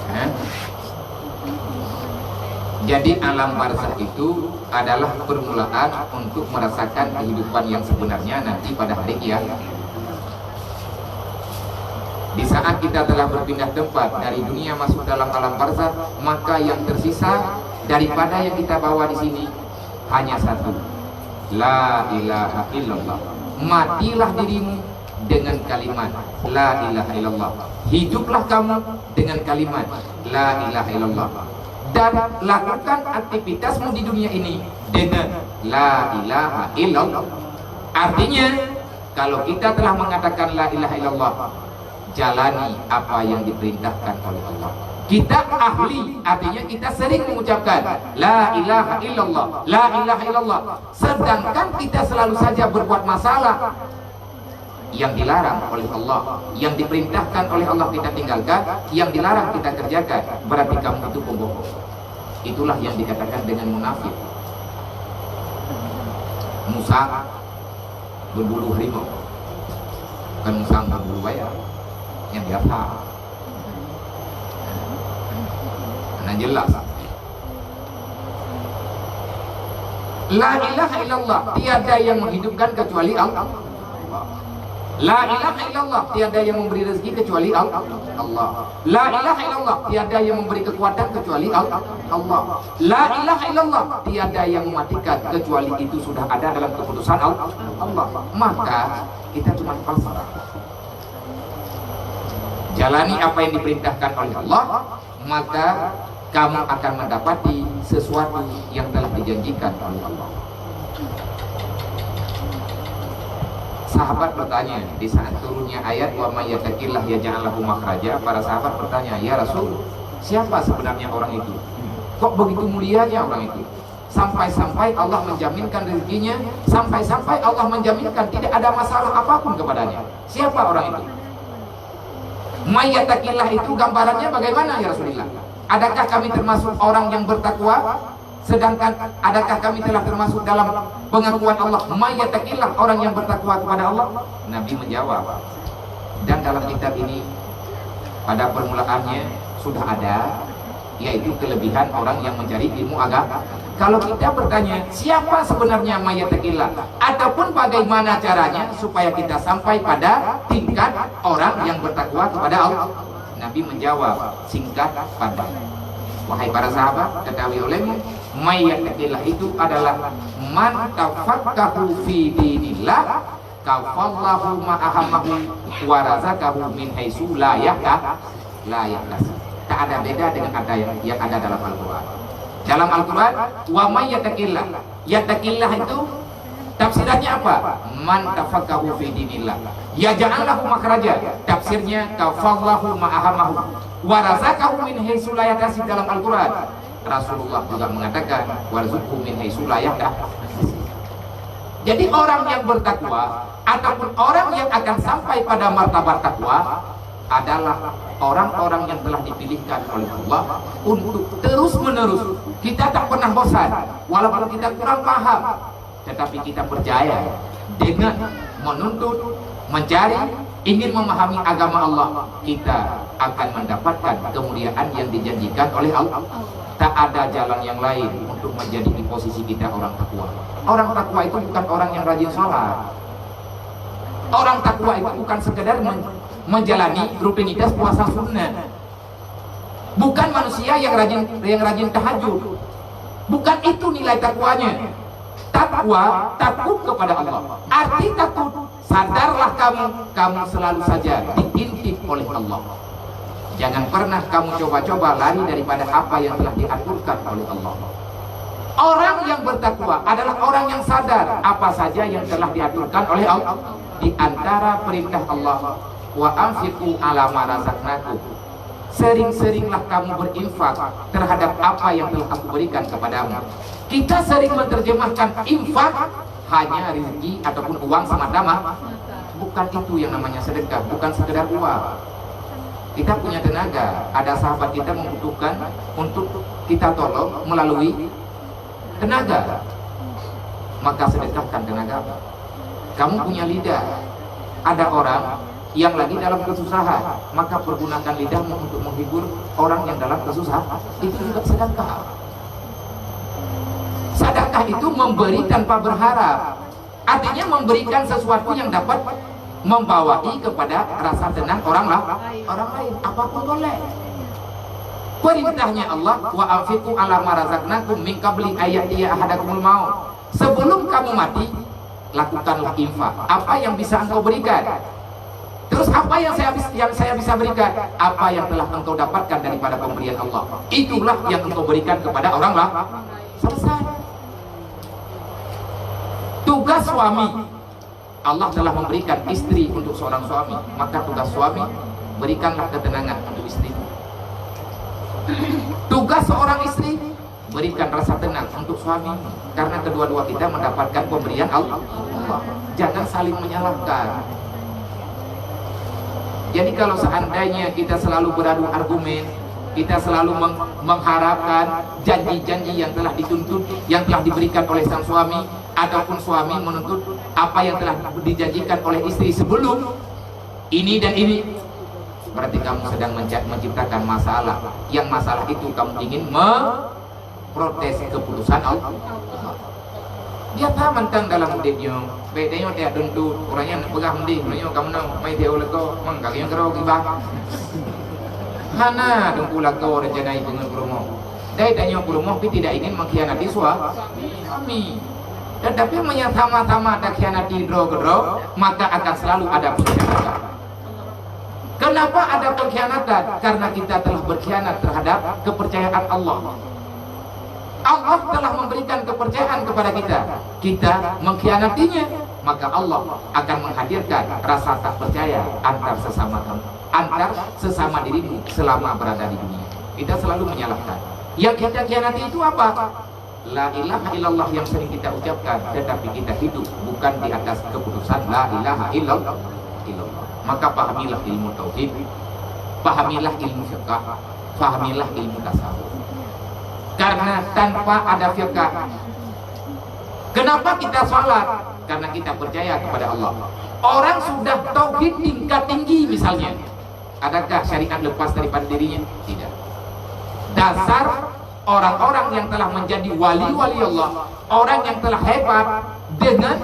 Ha? Jadi alam barzakh itu adalah permulaan untuk merasakan kehidupan yang sebenarnya nanti pada hari kiamat. Di saat kita telah berpindah tempat dari dunia masuk dalam alam barzakh, maka yang tersisa daripada yang kita bawa di sini hanya satu. La ilaha illallah. Matilah dirimu dengan kalimat la ilaha illallah. Hiduplah kamu dengan kalimat la ilaha illallah. Dan lakukan aktivitasmu di dunia ini dengan la ilaha illallah. Artinya, kalau kita telah mengatakan la ilaha illallah, jalani apa yang diperintahkan oleh Allah. Kita ahli, artinya kita sering mengucapkan la ilaha illallah, la ilaha illallah. Sedangkan kita selalu saja berbuat masalah. Yang dilarang oleh Allah, yang diperintahkan oleh Allah kita tinggalkan, yang dilarang kita kerjakan, berarti kamu itu pembohong. Itulah yang dikatakan dengan munafik. Musang berbulu harimau, bukan musang berbulu buaya, yang biasa. Nah, jelas. La ilaha illallah, tiada yang menghidupkan kecuali Allah. La ilaha illallah, tiada yang memberi rezeki kecuali Al-, Allah. La ilaha illallah, tiada yang memberi kekuatan kecuali Al-, Allah. La ilaha illallah, tiada yang mematikan kecuali itu sudah ada dalam keputusan Al-, Allah. Maka kita cuma pasrah. Jalani apa yang diperintahkan oleh Allah, maka kamu akan mendapati sesuatu yang telah dijanjikan oleh Allah. Sahabat bertanya, di saat turunnya ayat, "Wa may yattaqillah yaj'al lahu makhraja," para sahabat bertanya, "Ya Rasul, siapa sebenarnya orang itu? Kok begitu mulianya orang itu? Sampai-sampai Allah menjaminkan rezekinya, sampai-sampai Allah menjaminkan tidak ada masalah apapun kepadanya. Siapa orang itu?" May yattaqillah itu gambarannya bagaimana, ya Rasulullah? Adakah kami termasuk orang yang bertakwa? Sedangkan adakah kami telah termasuk dalam pengakuan Allah, "May yattaqillah", orang yang bertakwa kepada Allah? Nabi menjawab, dan dalam kitab ini pada permulaannya sudah ada, yaitu kelebihan orang yang mencari ilmu agama. Kalau kita bertanya, siapa sebenarnya may yattaqillah? Ataupun bagaimana caranya supaya kita sampai pada tingkat orang yang bertakwa kepada Allah? Nabi menjawab singkat padat, "Wahai para sahabat, ketahui olehmu, may yattaqillah itu adalah man tafaqahu fi dinillah, kafallahu ma ahamahu, wa razaqahu min haitsu la yahta-, la yahtasib." Tak ada beda dengan ada yang, yang ada dalam Al-Quran. Dalam Al-Quran, "Wa may yattaqillah." Yattaqillah itu tafsirannya apa? "Man tafaqahu fi dinillah, yaj'al lahu makhraja." Tafsirnya, "Kafallahu ma ahamahu, wa razaqahu min haitsu la yahtasib." Dalam Al-Quran, Rasulullah juga mengatakan, "Warzuqhu min haitsu la yahtasib." Jadi, orang yang bertakwa ataupun orang yang akan sampai pada martabat takwa adalah orang-orang yang telah dipilihkan oleh Allah untuk terus-menerus. Kita tak pernah bosan, walaupun kita kurang paham, tetapi kita percaya dengan menuntut, mencari, ingin memahami agama Allah, kita akan mendapatkan kemuliaan yang dijanjikan oleh Allah. Tak ada jalan yang lain untuk menjadi di posisi kita orang takwa. Orang takwa itu bukan orang yang rajin sholat. Orang takwa itu bukan sekedar men-, menjalani rutinitas puasa sunnah. Bukan manusia yang rajin, yang rajin tahajud. Bukan itu nilai takwanya. Takwa, takut kepada Allah. Arti takut, sadarlah kamu, kamu selalu saja diintip oleh Allah. Jangan pernah kamu coba-coba lari daripada apa yang telah diaturkan oleh Allah. Orang yang bertakwa adalah orang yang sadar apa saja yang telah diaturkan oleh Allah di antara perintah Allah, "Wa anfiqu ala ma razaqnakum." Sering-seringlah kamu berinfak terhadap apa yang telah Aku berikan kepadamu. Kita sering menerjemahkan infak hanya rezeki ataupun uang semata-mata. Bukan itu yang namanya sedekah, bukan sekedar uang. Kita punya tenaga, ada sahabat kita membutuhkan untuk kita tolong melalui tenaga, maka sedekahkan tenaga. Kamu punya lidah, ada orang yang lagi dalam kesusahan, maka pergunakan lidahmu untuk menghibur orang yang dalam kesusahan. Itu juga sedekah. Sedekah itu memberi tanpa berharap. Artinya, memberikan sesuatu yang dapat membawai kepada rasa tenang orang la-, orang lain, apapun boleh. Perintahnya Allah, "Wa anfiqu ala ma razaqnakum min qabli an ya'tiya ahadakumul maut." Sebelum kamu mati, lakukanlah infak. Apa yang bisa engkau berikan? Terus, apa yang saya bis-, yang saya bisa berikan? Apa yang telah engkau dapatkan daripada pemberian Allah, itulah yang engkau berikan kepada orang lain. Selesai. Tugas suami, Allah telah memberikan istri untuk seorang suami, maka tugas suami, berikanlah ketenangan untuk istri. Tugas seorang istri, berikan rasa tenang untuk suami, karena kedua-dua kita mendapatkan pemberian Allah. Jangan saling menyalahkan. Jadi, kalau seandainya kita selalu beradu argumen, kita selalu meng-, mengharapkan janji-janji yang telah dituntut, yang telah diberikan oleh sang suami, ataupun suami menuntut apa yang telah dijanjikan oleh istri sebelum ini dan ini, berarti kamu sedang menca-, menciptakan masalah. Yang masalah itu kamu ingin me-, protes keputusan Allah. Biasa mantong dalam udeb nyoe. Baik tanyoe tiap tuntut, ureueng nyan peugah mendeh, ureueng nyoe ka meunoe, mai tiap lakoe, mang ka nyoe keudroe gibah. Hana teungku lakoe rencana ipeungeut peurumoh. Dai tanyoe peurumoh pih tidak ingin mengkhianati sua-, suami. Tetapi meunyo sama-sama takhianati droe keudroe, maka akan selalu ada pengkhianatan. Kenapa ada pengkhianatan? Karena kita telah berkhianat terhadap kepercayaan Allah. Allah telah memberikan kepercayaan kepada kita, kita mengkhianatinya, maka Allah akan menghadirkan rasa tak percaya antar sesama kamu, antar sesama dirimu selama berada di dunia. Kita selalu menyalahkan. Yang kita khianati itu apa? La ilaha illallah yang sering kita ucapkan, tetapi kita hidup bukan di atas keputusan la ilaha illallah. Maka pahamilah ilmu tauhid. Pahamilah ilmu fiqah, pahamilah ilmu tasawuf. Karena tanpa ada fiqah, kenapa kita sholat? Karena kita percaya kepada Allah. Orang sudah tauhid tingkat tinggi misalnya, adakah syariat lepas daripada dirinya? Tidak. Dasar orang-orang yang telah menjadi wali-wali Allah, orang yang telah hebat dengan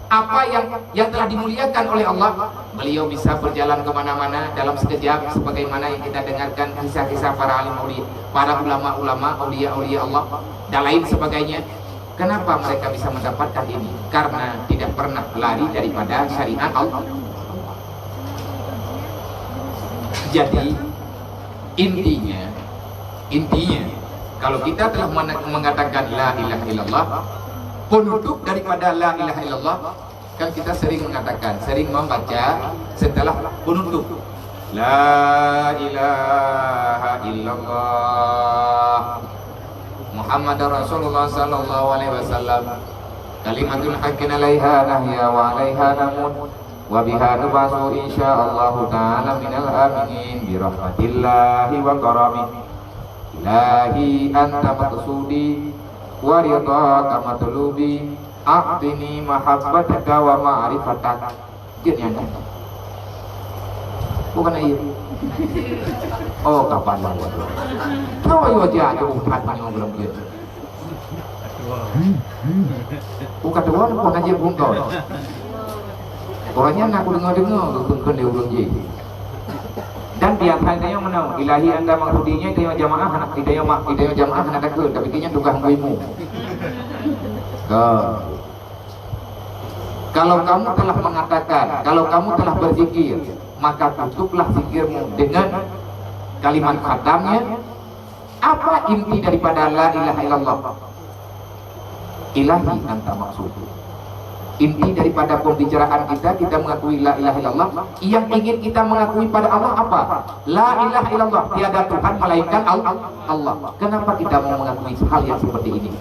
apa yang yang telah dimuliakan oleh Allah, beliau bisa berjalan kemana-mana dalam sekejap, sebagaimana yang kita dengarkan kisah-kisah para alim aulia, para ulama-ulama, aulia-aulia Allah, dan lain sebagainya. Kenapa mereka bisa mendapatkan ini? Karena tidak pernah lari daripada syariat Allah. Jadi, intinya, intinya, kalau kita telah mena-, mengatakan la ilaha illallah, penutup daripada la ilaha illallah, kan kita sering mengatakan, sering membaca setelah penutup, la ilaha illallah Muhammadar Rasulullah sallallahu alaihi wasallam, kalimatul haqqin alaiha nahya wa alaiha namut, wa biha nub'atsu insyaallahu ta'ala minal aminin bi rahmatillahi wa karamih. Ilahi anta maqsudi wa ridhaka matlubi, a'tini mahabbataka wa ma'rifatak. Jeuet nyan dah. Bukan iya. Oh, kapan lah buat tu. Tahu ayo aja ada umpat nyoe belum dia. Bukan dua, bukan aja bungkau. Orang nyan aku dengar-dengar ke pun dia urang je. Dan biasa dia yang mana? Ilahi anta maqsudi nyan dia jamaah, dia ma-, dia jamaah nak takut, tapi dia tugas ilmu. Ke. Kalau kamu telah mengatakan, kalau kamu telah berzikir, maka tutuplah zikirmu dengan kalimat khatamnya. Apa inti daripada la ilaha illallah? Ilahi anta maqsudi. Inti daripada pembicaraan kita, kita mengakui la ilaha illallah. Yang ingin kita mengakui pada Allah apa? La ilaha illallah, tiada Tuhan melainkan Al-, Allah. Kenapa kita mau mengakui hal yang seperti ini?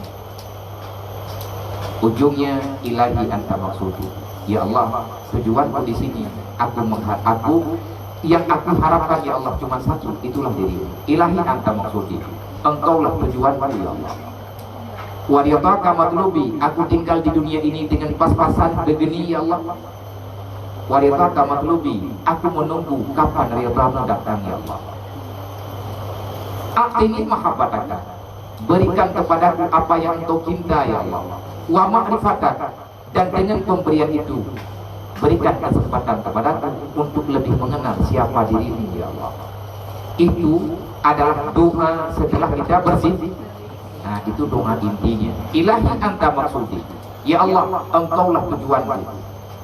Ujungnya, ilahi anta maqsudi. Ya Allah, tujuanku di sini, aku mengha-, aku, yang aku harapkan, ya Allah, cuma satu, itulah dirimu. Ilahi anta maqsudi. Engkaulah tujuanku, ya Allah. Wa ridhaka matlubi, aku tinggal di dunia ini dengan pas-pasan begini, ya Allah. Wa ridhaka matlubi, aku menunggu kapan ridhamu datang, ya Allah. A'tini mahabbataka, berikan kepadaku apa yang engkau cinta, ya Allah. Wa ma'rifatak, dan dengan pemberian itu, berikan kesempatan kepadaku untuk lebih mengenal siapa dirimu, ya Allah. Itu adalah doa setelah kita bersih. Nah, itu doa intinya. Ilahi anta maqsudi. Ya Allah, engkaulah tujuanku.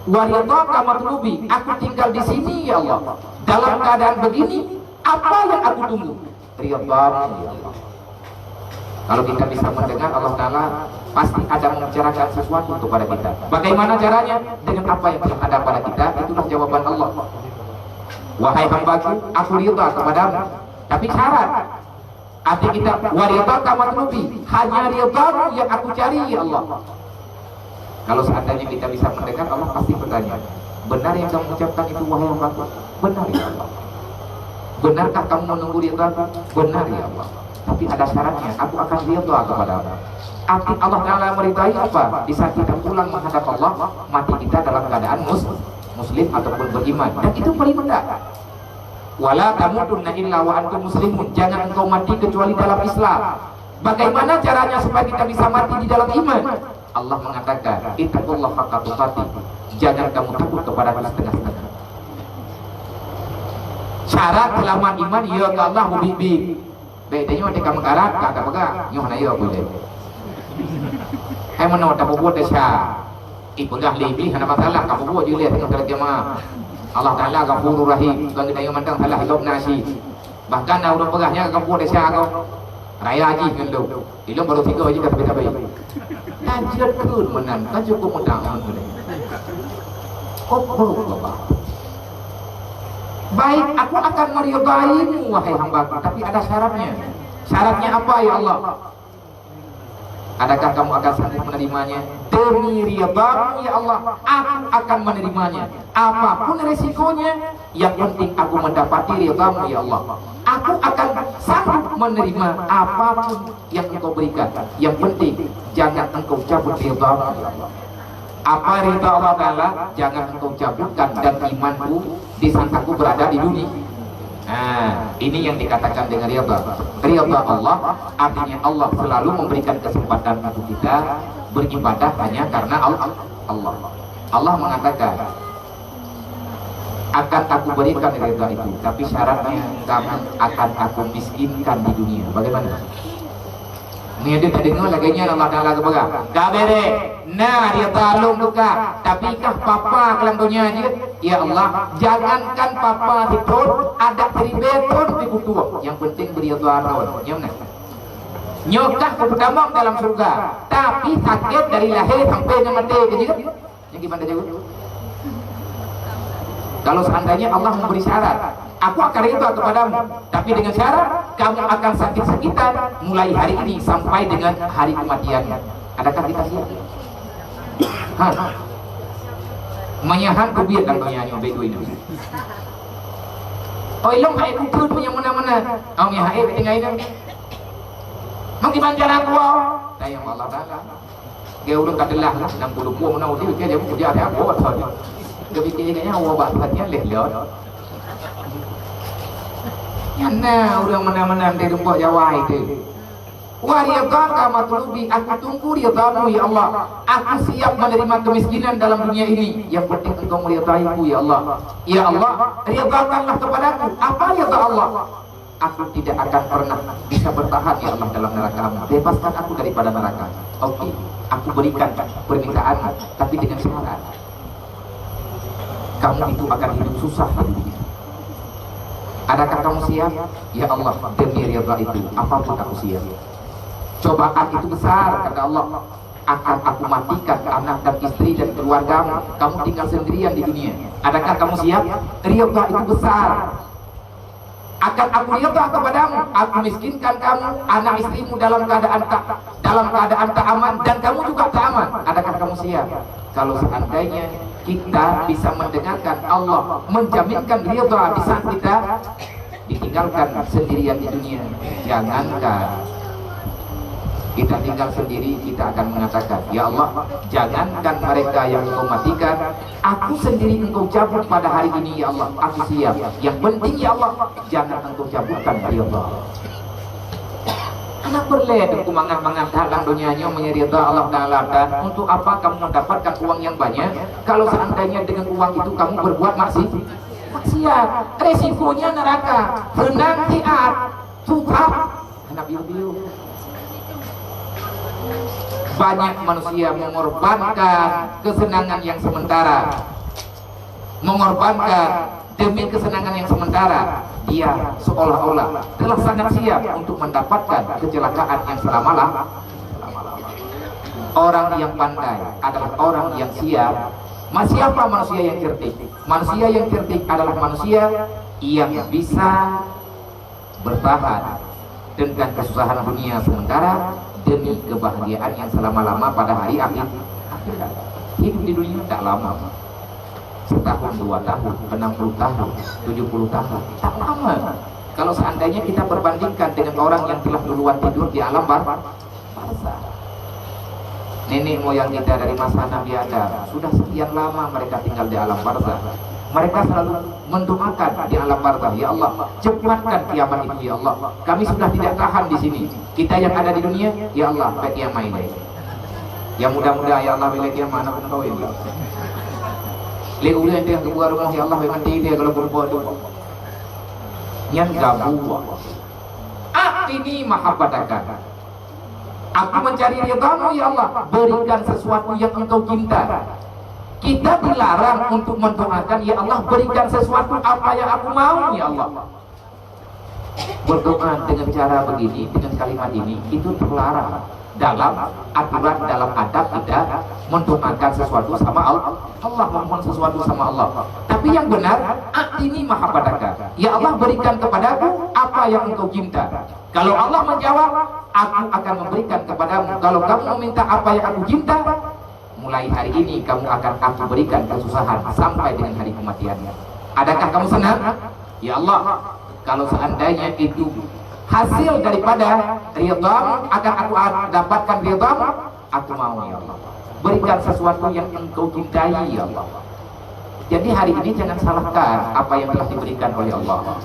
Wa ridhaka matlubi, aku tinggal di sini, ya Allah. Dalam keadaan begini, apa yang aku tunggu? Ridhamu, ya Allah. Kalau kita bisa mendengar, Allah Ta'ala pasti ada membicarakan sesuatu kepada kita. Bagaimana caranya? Dengan apa yang telah ada pada kita, itulah jawaban Allah. Wahai hambaku, aku ridha kepadamu. Tapi syarat, arti kita, wa ridhaka matlubi, hanya ridhamu yang aku cari, ya Allah. Kalau seandainya kita bisa mendengar, Allah pasti bertanya, "Benar yang kamu ucapkan itu, wahai hambaku?" "Benar, ya Allah." "Benarkah kamu menunggu ridhaku?" "Benar, ya Allah. Tapi ada syaratnya, aku akan ridha kepadamu." Arti Allah Ta'ala meridai apa? Di saat kita pulang menghadap Allah, mati kita dalam keadaan mus-, muslim ataupun beriman. Dan itu perintah. "Wala tamutunna illa wa antum muslimun." Jangan engkau mati kecuali dalam Islam. Bagaimana caranya supaya kita bisa mati di dalam iman? Allah mengatakan, "Ittaqullaha haqqa tuqatih." Jangan kamu takut kepada setengah-setengah. Syarat selamat iman, ya ke Allah, mubi-bi. Baik, tanyoe teuka meukarat, ka, ka peugah, nyoe hana yo boleh. Hai meunoe tapeubuet desya. Ih, peugah lé Iblih hana masalah, ka peubuet jih lé teungoh dalam jamaah. Allah Taala Ghafurur Rahim, bukan geutanyoe mantong salah, ilop na cit. Bahkan na ureuëng peugah nyan ka peubuet desya ko. Raya jih ngon lôn. Ilop baru tiga jih ka sabe-sabe. Tajeuet keu meunan, ka cukup meutangan keu lé. Kok buruk, Bapak? Baik, aku akan meridaimu, wahai hambaku, tapi ada syaratnya. Syaratnya apa, ya Allah? Adakah kamu akan sanggup menerimanya? Demi ridha-Mu, ya Allah, aku akan menerimanya. Apapun resikonya, yang penting aku mendapati ridha-Mu, ya Allah. Aku akan sanggup menerima apapun yang Engkau berikan. Yang penting, jangan Engkau cabut ridha-Mu, ya Allah. Apa ridha Allah Ta'ala? Jangan Engkau cabutkan dan imanku di saat aku berada di dunia. Nah, ini yang dikatakan dengan ridha. Ridha Allah artinya Allah selalu memberikan kesempatan untuk kita beribadah hanya karena Al-, Allah. Allah mengatakan, "Akan Aku berikan ridha itu, tapi syaratnya kamu akan Aku miskinkan di dunia." Bagaimana? Meunyoe tadeungoe lagée nyan, Allah Taala geupeugah, "Ka bere, na ridha Lôn keu kah, tapi kah papa keu lam donya jeuet? Ya Allah, jangankan papa sithon, adak siribée thon pih kutueng, nyang penting beuridha Lôn." Nyoe meunan. Nyoe kah kupeutamong dalam syeuruga, tapi sakét dari lahé sampai ngon maté keu jeuet. Yang gimana jawab? Kalau seandainya Allah memberi syarat, "Aku akan ridha kepadamu, tapi dengan syarat kamu akan sakit-sakitan mulai hari ini sampai dengan hari kematian." Adakah kita siap? Ha? Meunyoe han kubiet lam donya nyoe, bego ini. Oh, ilong hai kutu tu yang mana-mana. Oh, yang hai tinggal ini. Mungkin bancaran gua. Tayang Allah Taala. Gaya ureuëng ka teulah lah, enam puluh buah meunan udép, dia jadi kerja ada apa saja. Dia fikir dia nyawa bak Tuhan nyan leh lewat. Nyan na ureuëng menang-menang di rumpok Jawa itu. "Wa ridhaka matlubi, aku tunggu ridha-Mu, ya Allah. Aku siap menerima kemiskinan dalam dunia ini. Yang penting Engkau meridaiku, ya Allah. Ya Allah, ridhakanlah kepadaku." Apa ridha Allah? "Aku tidak akan pernah bisa bertahan, ya Allah, dalam neraka-Mu. Bebaskan aku daripada neraka." Oke, aku berikan permintaan, tapi dengan syarat. Kamu itu akan hidup susah di dunia. Adakah kamu siap? Ya Allah, demi ridha itu, apapun aku siap. Cobaan itu besar, kata Allah. Akan aku matikan anak dan istri dan keluargamu. Kamu tinggal sendirian di dunia. Adakah kamu siap? Ridha itu besar. Akan aku ridha kepadamu, aku miskinkan kamu, anak istrimu dalam keadaan tak, dalam keadaan tak aman, dan kamu juga tak aman. Adakah kamu siap? Kalau seandainya kita bisa mendengarkan Allah menjaminkan ridha di saat kita ditinggalkan sendirian di dunia, jangankan kita tinggal sendiri, kita akan mengatakan, "Ya Allah, jangankan mereka yang Engkau matikan, aku sendiri Engkau cabut pada hari ini, ya Allah, aku siap. Yang penting, ya Allah, jangan Engkau cabutkan ridha." Anak berlé teungku mangat-mangat that lam donya nyoe meunyoe ridha Allah Taala, dan untuk apa kamu mendapatkan uang yang banyak kalau seandainya dengan uang itu kamu berbuat maksi-, maksiat? Resikonya neraka. Seunang siat, susah. Anak biu-biu. Banyak manusia mengorbankan kesenangan yang sementara. Mengorbankan demi kesenangan yang sementara, dia seolah-olah telah sangat siap untuk mendapatkan kecelakaan yang selama-lamanya. Orang yang pandai adalah orang yang siap. Ma-, siapa manusia yang cerdik? Manusia yang cerdik adalah manusia yang bisa bertahan dengan kesusahan dunia sementara demi kebahagiaan yang selama-lama pada hari akhir, akhirat. Hidup di dunia tak lama. Setahun, dua tahun, enam puluh tahun, tujuh puluh tahun, tak lama. Kalau seandainya kita perbandingkan dengan orang yang telah duluan tidur di alam bar-, barzah. Nenek moyang kita dari masa Nabi Adam, sudah sekian lama mereka tinggal di alam barzah. Mereka selalu mendoakan di alam barzah, "Ya Allah, cepatkan kiamat itu, ya Allah. Kami sudah tidak tahan di sini. Kita yang ada di dunia, ya Allah, bèk kiamat ilèe." Yang muda-muda, "Ya Allah, bila kiamat, aneuk keuneuk kawin." Lé ureueng teuh geubuat rumoh, "Ya Allah, bèk maté ilèe kalau peurumpok tu." Nyan gabuwa. A'tini mahabbataka. Aku mencari ridha-Mu, ya Allah, berikan sesuatu yang Engkau cinta. Kita dilarang untuk mendoakan, "Ya Allah, berikan sesuatu apa yang aku mau, ya Allah." Berdoa dengan cara begini, dengan kalimat ini, itu terlarang dalam aturan, dalam adab kita mendoakan sesuatu sama Allah, Allah memohon sesuatu sama Allah. Tapi yang benar, "A'tini mahabbataka." Ya Allah, berikan kepadaku apa yang Engkau cinta. Kalau Allah menjawab, "Aku akan memberikan kepadamu. Kalau kamu meminta apa yang aku cinta, mulai hari ini kamu akan aku berikan kesusahan sampai dengan hari kematian. Adakah kamu senang? Ya Allah, kalau seandainya itu hasil daripada ridhamu, akan aku dapatkan ridhamu, aku mau, ya Allah. Berikan sesuatu yang engkau cintai, ya Allah. Jadi hari ini jangan salahkan apa yang telah diberikan oleh Allah.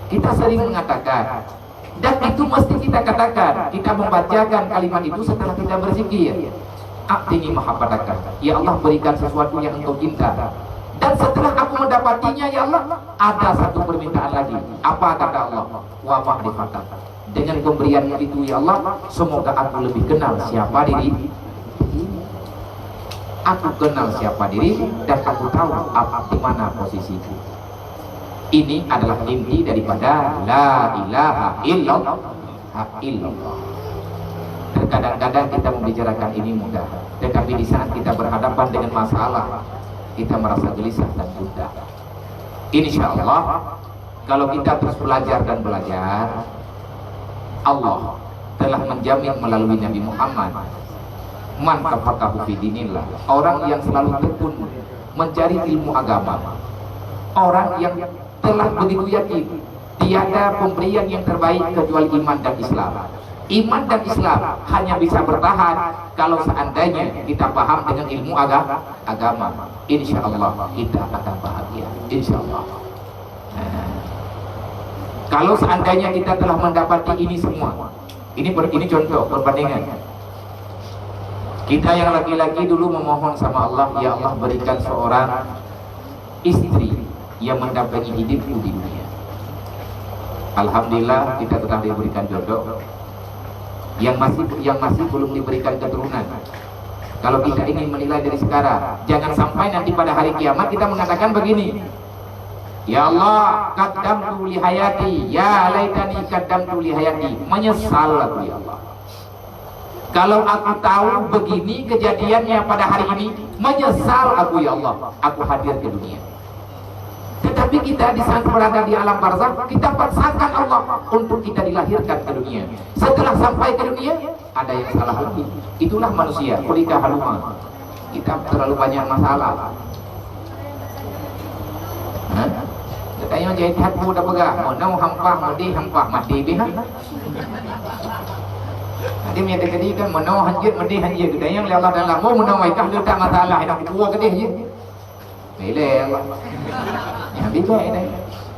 Kita sering mengatakan, dan itu mesti kita katakan, kita membacakan kalimat itu setelah kita berzikir. A'tini ma habbataka. Ya Allah, berikan sesuatu yang engkau cinta. Dan setelah aku mendapatinya, ya Allah, ada satu permintaan lagi. Apa kata Allah? Wa ma'rifatak. Dengan pemberianmu itu, ya Allah, semoga aku lebih kenal siapa diri. Aku kenal siapa diriku dan aku tahu apa, di mana posisiku. Ini adalah inti daripada la ilaha illallah. Illallah. Terkadang-kadang kita membicarakan ini mudah, tetapi di saat kita berhadapan dengan masalah, kita merasa gelisah dan gundah. Insya Allah, kalau kita terus belajar dan belajar, Allah telah menjamin melalui Nabi Muhammad, "Man tafaqahu fi dinillah," orang yang selalu tekun mencari ilmu agama, orang yang telah begitu yakin tiada pemberian yang terbaik kecuali iman dan Islam. Iman dan Islam hanya bisa bertahan kalau seandainya kita paham dengan ilmu aga-, agama. Insya Allah kita akan bahagia. Insya Allah. Kalau seandainya kita telah mendapati ini semua, ini per-, ini contoh perbandingan. Kita yang laki-laki dulu memohon sama Allah, "Ya Allah, berikan seorang istri yang mendampingi hidupku di dunia." Alhamdulillah, kita telah diberikan jodoh. Yang masih, yang masih belum diberikan keturunan. Kalau kita ingin menilai dari sekarang, jangan sampai nanti pada hari kiamat kita mengatakan begini, "Ya Allah, qaddamtu li hayati, ya laitani qaddamtu li hayati." Menyesal aku, ya Allah. Kalau aku tahu begini kejadiannya pada hari ini, menyesal aku, ya Allah, aku hadir ke dunia. Tetapi kita di saat berada di alam barzakh, kita paksakan Allah untuk kita dilahirkan ke dunia. Setelah sampai ke dunia, ada yang salah lagi. Itulah manusia, khuliqa halu'a. Kita terlalu banyak masalah. Ha? Katanya jai that bu dah peugah, meunoe hampah, meudeh hampah, mati bih, ha? Jadi, meunyo tadi kan, meunoe hanjeuet, meudeh hanjeuet. Katanya lé Allah Taala, "Mu meunoe, ikah letak masalah, dah kupeue keudeh jih." Ilée Allah. Nyang bijéh ilée.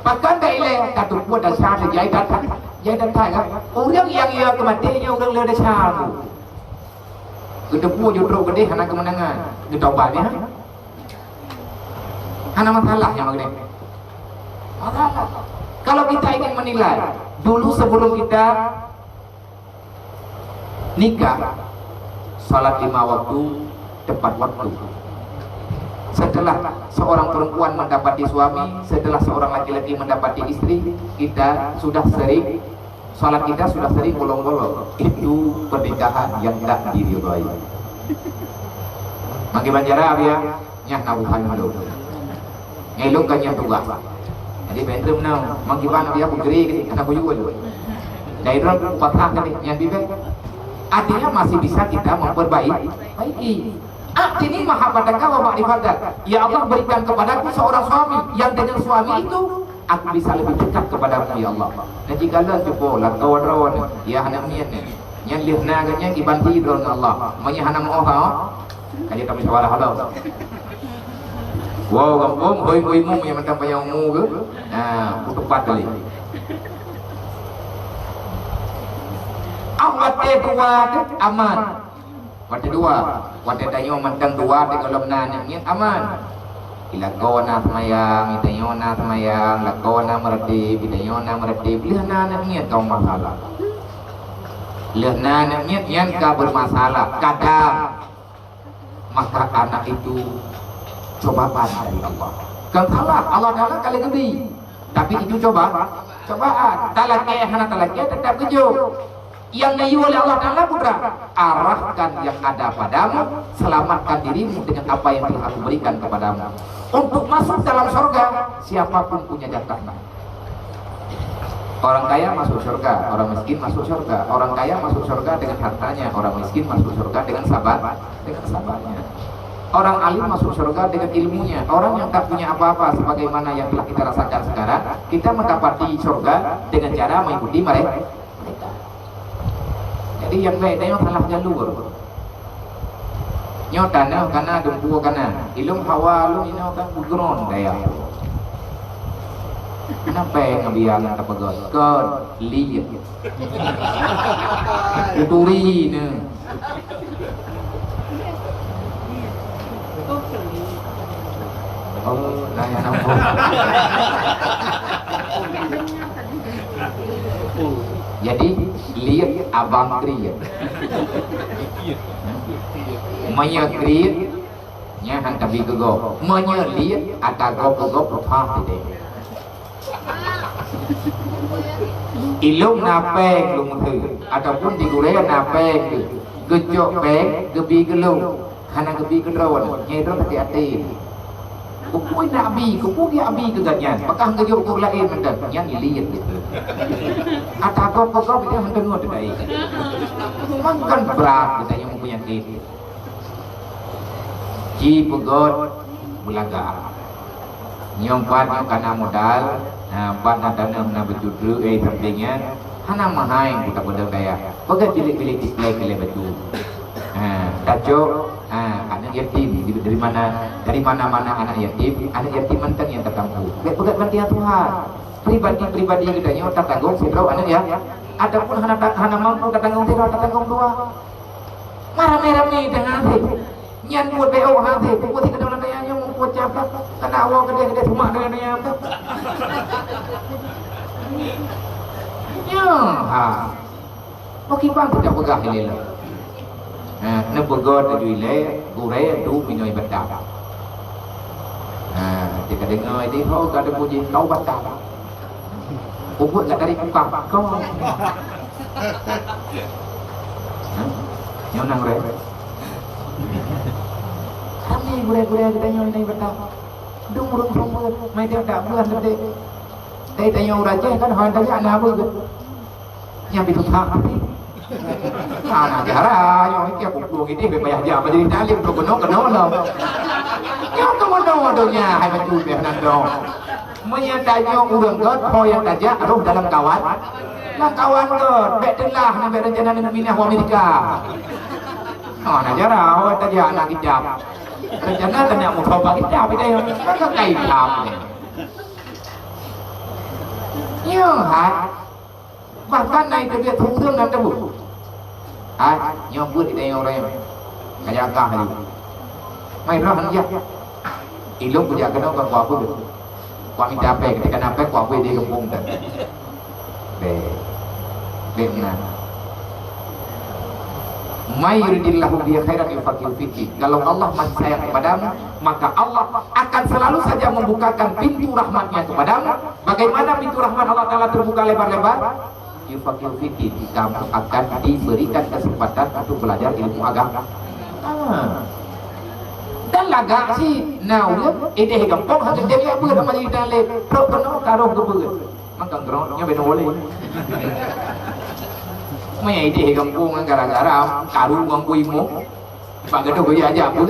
Pakon dak ilée, ka teupeue desya jai that, jai that kan. Ureueng nyang ya keumaté nyan ureueng le desya tu. Geuteupeue jeuet trok keudeh hana keumeunangan. Geutobat nyan. Hana masalah nyang keudeh. Masalah. Kalau kita ingin menilai, dulu sebelum kita nikah, salat lima waktu tepat waktu. Setelah seorang perempuan mendapati suami, setelah seorang laki-laki mendapati istri, kita sudah sering, salat kita sudah sering bolong-bolong. Itu pernikahan yang tak diridhoi. Makai banjara, ya. Nyan na buhan malu. Ngai lôn ka nyan tugaih. Jadi, bèk treuk meunan. Mang kiban biar ku geri ke, hana kuyue lôn. Dari droe patah tadi, nyan bibèe. Artinya masih bisa kita memperbaiki. Baiki. A'tini mahabbataka wa ma'rifatak. Ya Allah, berikan kepadaku seorang suami yang dengan suami itu aku bisa lebih dekat kepadamu, ya Allah. Dan jika lôn cuba lakoe droe ni, ya hana miet ni. Nyan lheueh na geuh nyan kiban hi droe ngon Allah. Meunyo hana meu'oh ha, ka jeuet tamusyawarah lom. Wow, gampông, hôi-hôi mong nyang mantong panyang umu geuh. Nah, kutupat kali. Ah, watèe dua teuh aman. Watèe dua, watèe tanyoe mantong dua teuh gohlom na aneuk miet aman. Ilakoe na seumayang, itanyoe na seumayang, lakoe na meureuti, itanyoe na meureuti, lheueh na aneuk miet ka masalah. Lheueh na aneuk miet nyan ka bermasalah. Kadang maka anak itu cobaan dari Allah. Kon salah, Allah Taala ka lheueh geubri. Tapi itu coba, cobaan. Talakèe hana talakèe tetap geujok. Nyang neuyue lé Allah Taala putra, arahkan yang ada padamu, selamatkan dirimu dengan apa yang telah Aku berikan kepadamu. Untuk masuk dalam surga, siapapun punya jatahnya. Orang kaya masuk surga, orang miskin masuk surga. Orang kaya masuk surga dengan hartanya, orang miskin masuk surga dengan sabar, dengan sabarnya. Orang alim masuk surga dengan ilmunya. Orang yang tak punya apa-apa sebagaimana yang telah kita rasakan sekarang, kita mendapati surga dengan cara mengikuti mereka. Jadi nyang bèk tanyoe salah jalur. Nyoe tanoh kana, dumpeue kana. Ilôn hawa lôn inoe kan beugeron dayah. Kenapa ngebiar ngon tapeugah? Kon, liet. Kuturi ne. Oh, nanya nama. Jadi, liet abang kriet. Meunyoe kriet, nyan han tabi keu gob. Meunyoe liet, ata gob keu gob peupah teude. Ilôn na péng lôn meuheuet, ataupun di gurèe na péng geuh. Geucok péng, geubi keu lôn. Hana geubi keu droe, nyan droe sakét até. Keupeue nak bi, keupeue geujak bi keu gobnyan? Pakon geujok keu ureueng laén mantong? Nyan liet geuh. Ata gob keu gob, nyan hana teungeut teuh. Memang kan brat geutanyoe meupeunyakét. Jipeugöt beulagak. Nyoe pat nyoe kana modal, ha, pat na tanoh na beucudru, eh, sampingan, hana meuhai buta-buta dayah. Peugöt bilék-bilék diplek lé batu. Ha, tacok, ha, aneuk yatim dari, dari mana, dari mana-mana aneuk yatim, aneuk yatim mantong nyang tatampu. Bèk peugöt bantian Tuhan. Pribadi-pribadi geutanyoe tatanggong sidroe aneuk ya. Ataupun hana ta-, hana mampu tatanggong sidroe, tatanggong dua. Maramé-ramé teuh hasé. Nyan buet B O hasé. Buet si keudong nyan nyoe muphom cap lah. Kana woe keudeh-keudeh sumak dengan nyan tu. Nyoe ha. Meukiban tidak peugah ilée lah. Ha, neupeugah tadi ilée, gurée tu minoi bedak. Ha, dia kata dengar ini, oh, kata puji, kau batal. Ubit dak dari bukang. Kong. Hah? Nyoe nang re. Kami gurée-gurée geutanyoe nyoe bata. Dum ureueng sombong, mai dia dak buah teutek. Dari tanyoe urajih kan, hana tajak na beuet. Nyang bitu tak. Hana cara, nyoe ni tiap pukul gini, bèk payah jak majelis taklim, tu keunoe-keunoe lom. Nyoe keunoe donya, hai bacut, bèk nan dong. Meunyoe tanyoe ureueng göt, ho nyang tajak roh dalam kawan. Lam kawan göt, bèk teulah, na bèk rencana neuk minah u Amerika. Oh, na jara, ho tajak na kitab. Rencana keuneuk meukoba kitab, bèk tayong. Maka ka hitam. Nyoe, hai. Bahkan na iteubiet ureueng nan teubeuet. Hai, nyoe beuet di tanyoe ureueng. Ka jakah laju. Mai roh han jak. Ilôn kujak keunoe kon kuabeuet. Kuamita pèng, ketika na pèng kuabeuet di gampông tan. Bèk. Bèk meunan. "May yuridillahu bihi khairan yufaqihu fiddin." Kalau Allah masih sayang kepadamu, maka Allah akan selalu saja membukakan pintu rahmatnya kepadamu. Bagaimana pintu rahmat Allah Ta'ala terbuka lebar-lebar? Yufaqihu fiddin, kamu akan diberikan kesempatan untuk belajar ilmu agama. Ah. Dan lagak si na ureueng ideh gampông hana jadi apa nama jadi dalil. Trok keunoe ka roh geubeuet. Maka geurot nyoe beno boleh. Maya ideh gampông gara-gara karu ganggu imu. Bak gadoh gaya aja apa?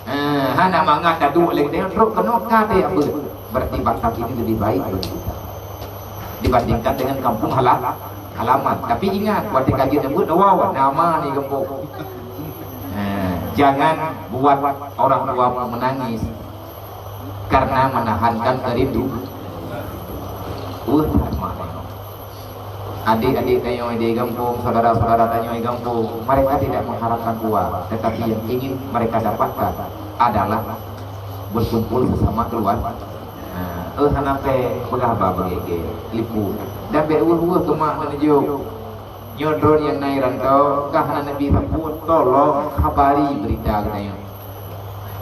Eh, hana mangat taduek lé geutanyoe, trok keunoe ka teuh beuet. Berarti bak kaki ini lebih baik bagi kita dibandingkan dengan kampung hala-, halaman. Tapi ingat, watèe ka jeuet beuet, wow, nama ni gampông. Eh, jangan buat orang tua menangis karena menahankan kerindu. Weueh that mak. Adik-adik tanyoe di gampông, saudara-saudara tanyoe di gampông, mereka tidak mengharapkan uang, tetapi yang ingin mereka dapatkan adalah berkumpul sesama keluarga. Nah, eh, hana pèng peugah haba bagi lipu. Dan bèk weueh-weueh keu mak neujok. Nyoe droeneuh nyang na i rantau, ka hana neubi sapeue, tolong habari berita geutanyoe.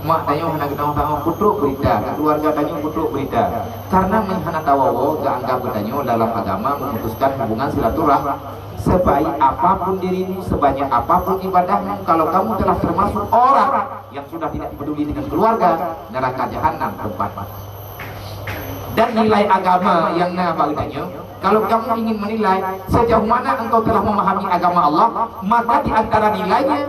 Mak tanyoe hana geutangong-tangong, peutrok beurita, keuluwarga tanyoe peutrok beurita. Karena meuhana tawoe-woe geuanggab geutanyoe dalam agama memutuskan hubungan silaturah-, sebaik apapun dirimu, sebanyak apapun ibadahmu, kalau kamu telah termasuk orang yang sudah tidak peduli dengan keluarga, neraka jahanam tempatmu. Nilai agama yang na bak geutanyoe, kalau kamu ingin menilai sejauh mana engkau telah memahami agama Allah, maka di antara nilainya,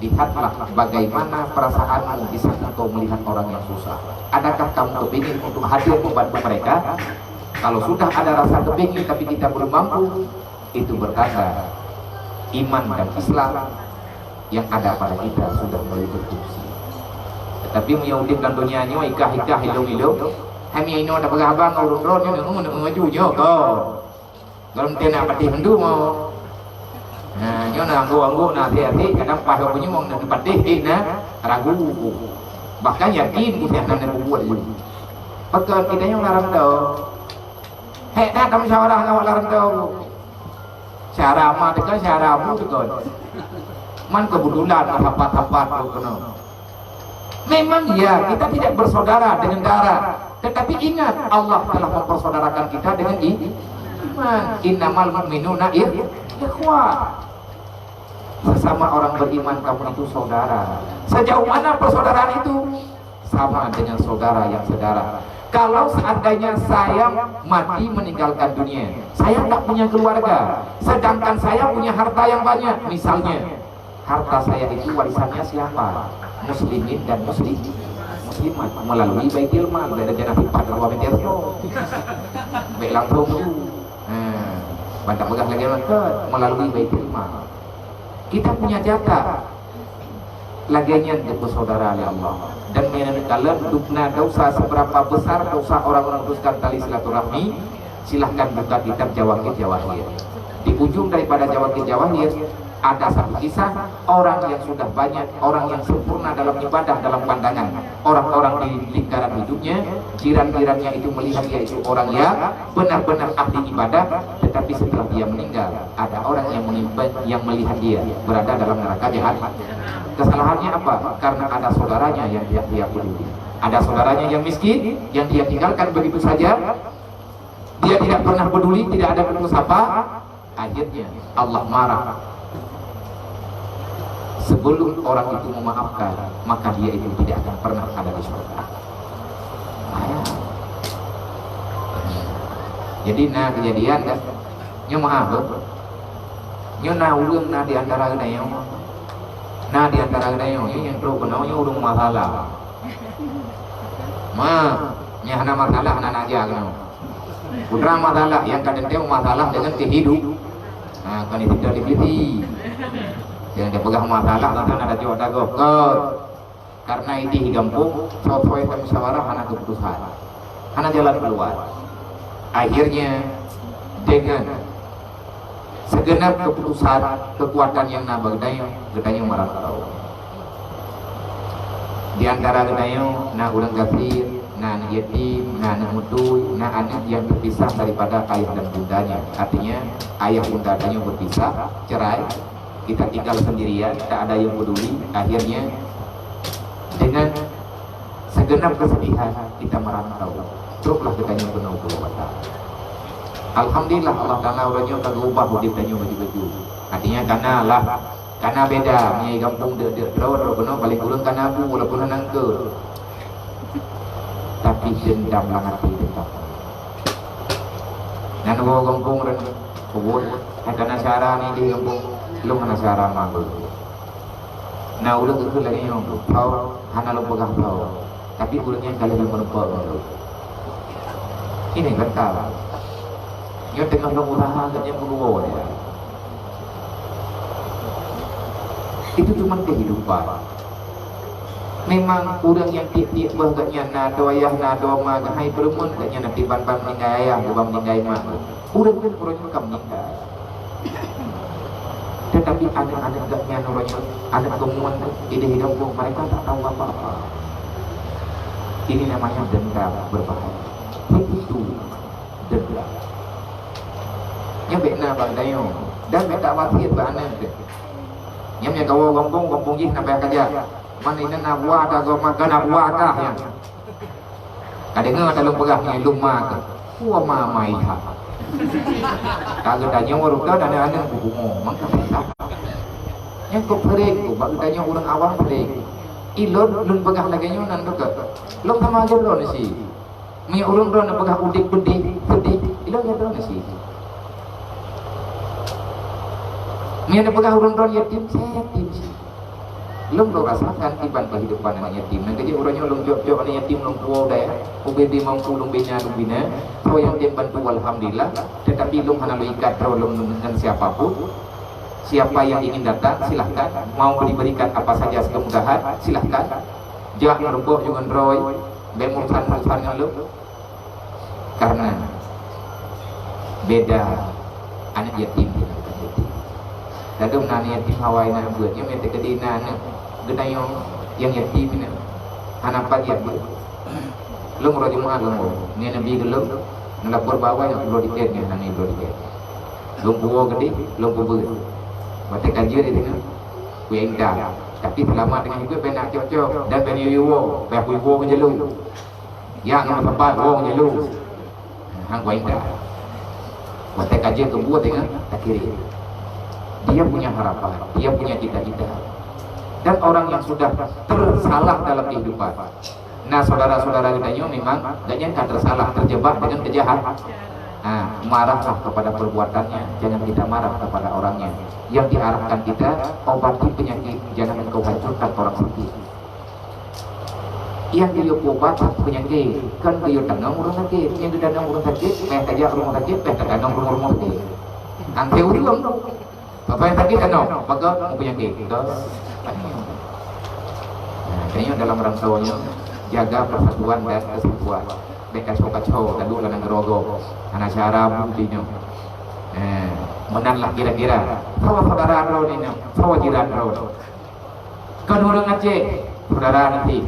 lihatlah bagaimana perasaanmu di saat engkau melihat orang yang susah. Adakah kamu kepingin untuk hadir membantu mereka? Kalau sudah ada rasa kepingin tapi kita belum mampu, itu bertanda iman dan Islam yang ada pada kita sudah mulai berfungsi. Tetapi meunyoe udeb lam donya nyoe ikah-ikah, ilong-ilong, hai mi inoe tapeugah abang ureueng droe nyoe, neu-, neu-, neu-, neu-, nyoe kon. Gohlom teuh na patéh meundu mo. Nah, nyoe na anggô-anggô na até-até, kadang paih bak punyueng na patéh, eh, na ragu. Bahkan yakin usah na neubuet lé. Pakon kita nyoe lam rantau. Hek that tamusyawarah ngon awak lam rantau. Syara ma teuka, syara bu teuka. Man kebetulan sapat-sapat tu kena. Memang ya, kita tidak bersaudara dengan darah. Tetapi ingat, Allah telah mempersaudarakan kita dengan i-, iman. Innamal mu'minuna ikh-, ikhwah. Sesama orang beriman kamu itu saudara. Sejauh mana persaudaraan itu? Sama dengan saudara yang sedarah. Kalau seandainya saya mati meninggalkan dunia, saya tak punya keluarga, sedangkan saya punya harta yang banyak, misalnya, harta saya itu warisannya siapa? Muslimin dan muslim-, muslimat melalui Baitul Mal, dari dana pipa dua meter tu. Baik langsung tu. Ha, bantak peugah lagi mantap melalui Baitul Mal. Kita punya jatah. Lagèe nyan geupeusaudara lé Allah. Dan meunyoe kalon dubna dosa, seberapa besar dosa orang memutuskan tali silaturahmi, silahkan buka kitab Jawahir-Jawahir. Di ujung daripada Jawahir-Jawahir, ada satu kisah orang yang sudah banyak, orang yang sempurna dalam ibadah dalam pandangan orang-orang di lingkaran hidupnya, jiran-jirannya itu melihat dia itu orang yang benar-benar ahli ibadah, tetapi setelah dia meninggal, ada orang yang menimpa-, yang melihat dia berada dalam neraka jahan-, kesalahannya apa? Karena ada saudaranya yang tidak dia peduli. Ada saudaranya yang miskin, yang dia tinggalkan begitu saja. Dia tidak pernah peduli, tidak ada tegur sapa. Akhirnya Allah marah. Sebelum orang itu memaafkan, maka dia itu tidak akan pernah ada di surga. Ayah. Jadi na kejadian kan? Nyoe maaf tu. Nyoe na ureueng na di antara geutanyoe. Na di antara geutanyoe, nyoe nyang trok keunoe nyoe ureueng masalah. Ma, nyang hana masalah hana nak jak keunoe. Putra masalah nyang ka teuntèe masalah dengan kehidup. Ha, kon itu televisi. Jangan dia peugah masalah tentang ada jawab dagoh. Kon. Karena idéh di gampông, soe-soe tamusyawarah hana keputusan, hana jalan keluar. Akhirnya, dengan segenap keputusan, kekuatan yang na bak geutanyoe, geutanyoe marantau. Di antara geutanyoe, na ureueng gasien, na aneuk yatim, na aneuk meutui, na aneuk yang terpisah daripada ayah dan bundanya. Artinya, ayah bunda tanyoe berpisah, cerai, kita tinggal sendirian, tak ada yang peduli. Akhirnya, dengan segenap kesedihan, kita merantau. Troklah geutanyoe keunoe u Pulo Batam. Alhamdulillah, Allah Taala uroe nyoe ka geubah udeb tanyoe baju-baju. Artinya, kana lah, kana beda. Meunyoe gampông deuk-deuk droe, droe keunoe paling kureueng kana bu, walaupun hana eungkôt. Tapi dendam lam até tetap. Nan woe gampông ren, kubu, hai kana syara ni di gampông, lôn hana syara malu. Na ureueng geukheun lagèe nyoe, "Pau, hana lôn peugah pau, tapi ureueng nyan ka lheueh lôn meurumpok ngon lôn." Ini kan kawan. Nyoe teungoh lôn usaha geutanyoe peuruwoe ya. Itu cuman kehidupan. Memang ureueng nyang tiep-tiep beuh geutanyoe na droe ayah, na droe ma, geuhai peureumeun geutanyoe na tiban ban meuninggai ayah, ban meuninggai ma. Ureueng pun ureueng nyoe ka meuninggai. Tetapi aneuk-aneuk geutanyoe uroe nyoe, aneuk keumuan idéh di gampông, mereka tak tahu apa-apa. Ini namanya dendam berbahaya. Begitu dendam. Nyoe bèk na bak geutanyoe. Dan bèk tak wasiet bak aneuk teuh. Nyoe meunyoe kawoe gampông, gampông jih na payah kajak. Man inan na buah ata goe ma, ka na buah kah nyan. Ka deungoe ata lôn peugah nyan lôn ma keuh. Wa ma maiha. Ka geutanyoe rukon aneuk-aneuk bubungo, mangka payah. Nyan kok peureng kok, bak geutanyoe ureueng awam peureng. Ilôn lôn peugah lagèe nyoe nan teuka. Lôn sama aja lôn isi. Meunyoe ureuëng droe neupeugah udeb pedih, pedih, ilong ya droe nasi. Meunyoe neupeugah ureuëng droe yatim, saya yatim sih. Lôn, lôn rasakan kiban kehidupan anak yatim. Nyang keujeuet uroe nyoe lôn jok-jok anak yatim lôn puwoe dayah, ubé-bé mampu lôn bina, lôn bina. Soe nyang tem bantu, alhamdulillah. Tetapi lôn hana lôn ikat droe lôn ngon siapa pun. Siapa yang ingin datang, silahkan. Mau diberikan apa saja kemudahan, silahkan. Jak meureumpok ngon droe, bék urusan-urusan ngon lôn. Karena beda anak yatim dengan anak yatim. Ladôm na anak yatim hawa na buet, nyoe meuteukedi na anak geutanyoe nyang yatim na. Hana pat jak buet. Lôn uroe Jumat lôn woe, nyan Nabi geulôn, neulapor bak awai, nyoe bloe tiket nyan, hana bloe tiket. Lôn puwoe keudeh, lôn peubeuet. Watèe ka jeuet di teungoh, kuinta. Tapi seulamat teungoh hidup, bèk nak cok-cok, dan bèk nyoe woe, bèk kuwoe ngon jaloe. Ya, nomor empat, wong nyeluh. Hang kuat indah. Watèe ka jeuet keu buet teungoh takirim. Dia punya harapan, dia punya cita-cita. Dan orang yang sudah tersalah dalam kehidupan. Nah, saudara-saudara kita nyoe memang gobnyan ka tersalah, terjebak dengan kejahatan. Nah, marahlah kepada perbuatannya, jangan kita marah kepada orangnya. Yang diarahkan kita, obati penyakit, jangan engkau hancurkan orang sakit. Nyang geuyue peuubat peunyakét, kon geuyue tanong ureuëng sakét. Nyang geutanong ureuëng sakét, payah tajak rumoh sakét, payah tatanong rumoh-rumoh sakét. Anté ureuëng, bapa nyang sakét tanong, bagaih peunyakét. Nah, tanyoe dalam rangka nyoe, jaga persatuan dan kesatuan. Bèk kacau-kacau, taduek lam nanggroe gob. Hana cara bukti nyoe. Eh, meunan lah kira-kira. Sawa saudara droe nyoe, sawa jiran droe. Kon ureuëng Aceh, saudara nanti.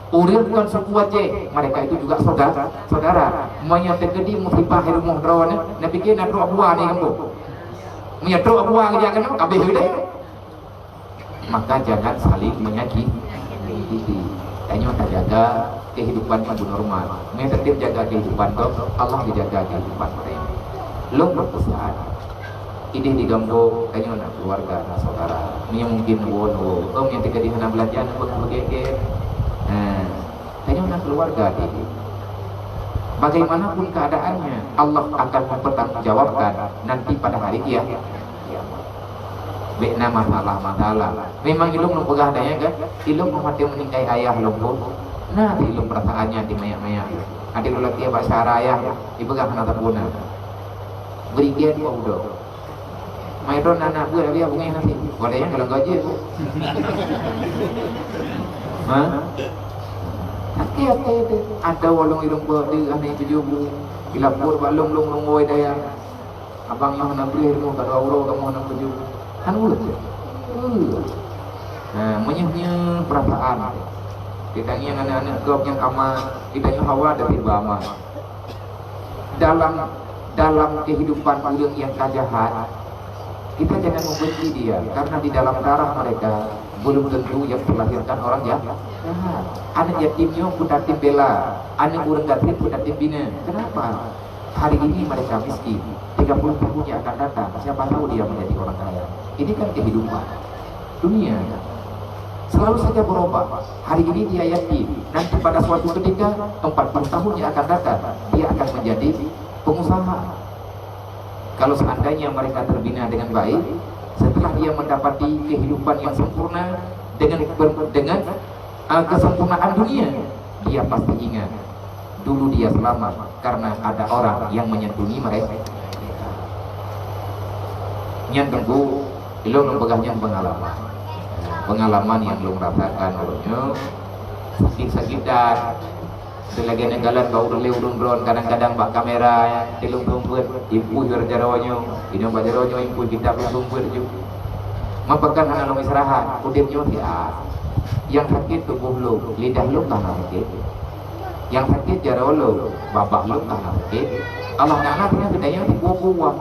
Ureuëng kon suku Aceh, mereka itu juga saudara, saudara. Meunyoe teukeudi musibah di rumoh droeneuh, neupiké na trok buah di kampung. Meunyoe trok buah geujak keunoe, habéh udeh. Maka jangan saling menyakiti. Tanyoe tajaga kehidupan nyang normal. Meunyoe tateupeue jaga kehidupan tu, Allah geujaga kehidupan tanyoe. Lôn berpesan, ideh di gampông, tanyoe na keluarga, na saudara. Meunyoe mungkin woe, woe. Oh, meunyoe teukeudi hana beulanja, na beugét-gét. Nah, tanyoe na keluarga ideh. Bagaimanapun keadaannya, Allah akan mempertanggungjawabkan nanti pada hari kia-, kiamat. Bèk na masalah-masalah. Memang ilong lôn peugah dayah kan, ilong meuninggai ayah lôn pun, na di ilong perasaannya di mayak-mayak. Adak lôn lagèe bak syara ayah, ipeugah hana tapuna. Berikan buah udok. Mai droe na anak buet, habéh bungéh nasi. Buat ayah kalau gaji, Bu. Ha? Hati-hati tu. Ada walong ilong buat di anak tujuh bu. Ilapor bak long long long woi dayah. Abang nyoe hana bri rumoh ka dua uroe kamoe hana baju. Kan ureueng. Nah, meunyoe nyoe perasaan. Kita ngieng aneuk-aneuk gob nyang aman, kita nyoe hawa dari bama. Dalam, dalam kehidupan ureueng nyang ka jahat, kita jangan membenci dia karena di dalam darah mereka belum tentu yang terlahirkan orang jahat. Aneuk yatim nyoe peutatém bela, aneuk ureueng gasien peutatém bina. Kenapa? Hari ini mereka miskin, tiga puluh tahun yang akan datang, siapa tahu dia menjadi orang kaya. Ini kan kehidupan dunia. Selalu saja berubah. Hari ini dia yatim, nanti pada suatu ketika, empat puluh tahun yang akan datang, dia akan menjadi pengusaha. Kalau seandainya mereka terbina dengan baik, setelah dia mendapati kehidupan yang sempurna dengan ber-, dengan, eh, kesempurnaan dunia, dia pasti ingat dulu dia selamat karena ada orang yang menyantuni mereka. Nyan teungku, ilong lôn peugah nyan pengalaman. Pengalaman yang lôn rasakan uroe nyoe, sakit-sakitan. Lagèe neukalon bak ureueng lé ureueng droen, kadang-kadang bak kamera, ilong peuet, impui jaroe nyoe, inong bak jaroe nyoe, impui kitab ilong peuet ju. Meupakan hana lôn istirahat, udép nyoe siat. Nyang sakét tuboh lôn, lidah lôn ka na sakét. Nyang sakét jaroe lôn, babah lôn ka na sakét. Allah Taala tinggai geutanyoe sibuah-buah.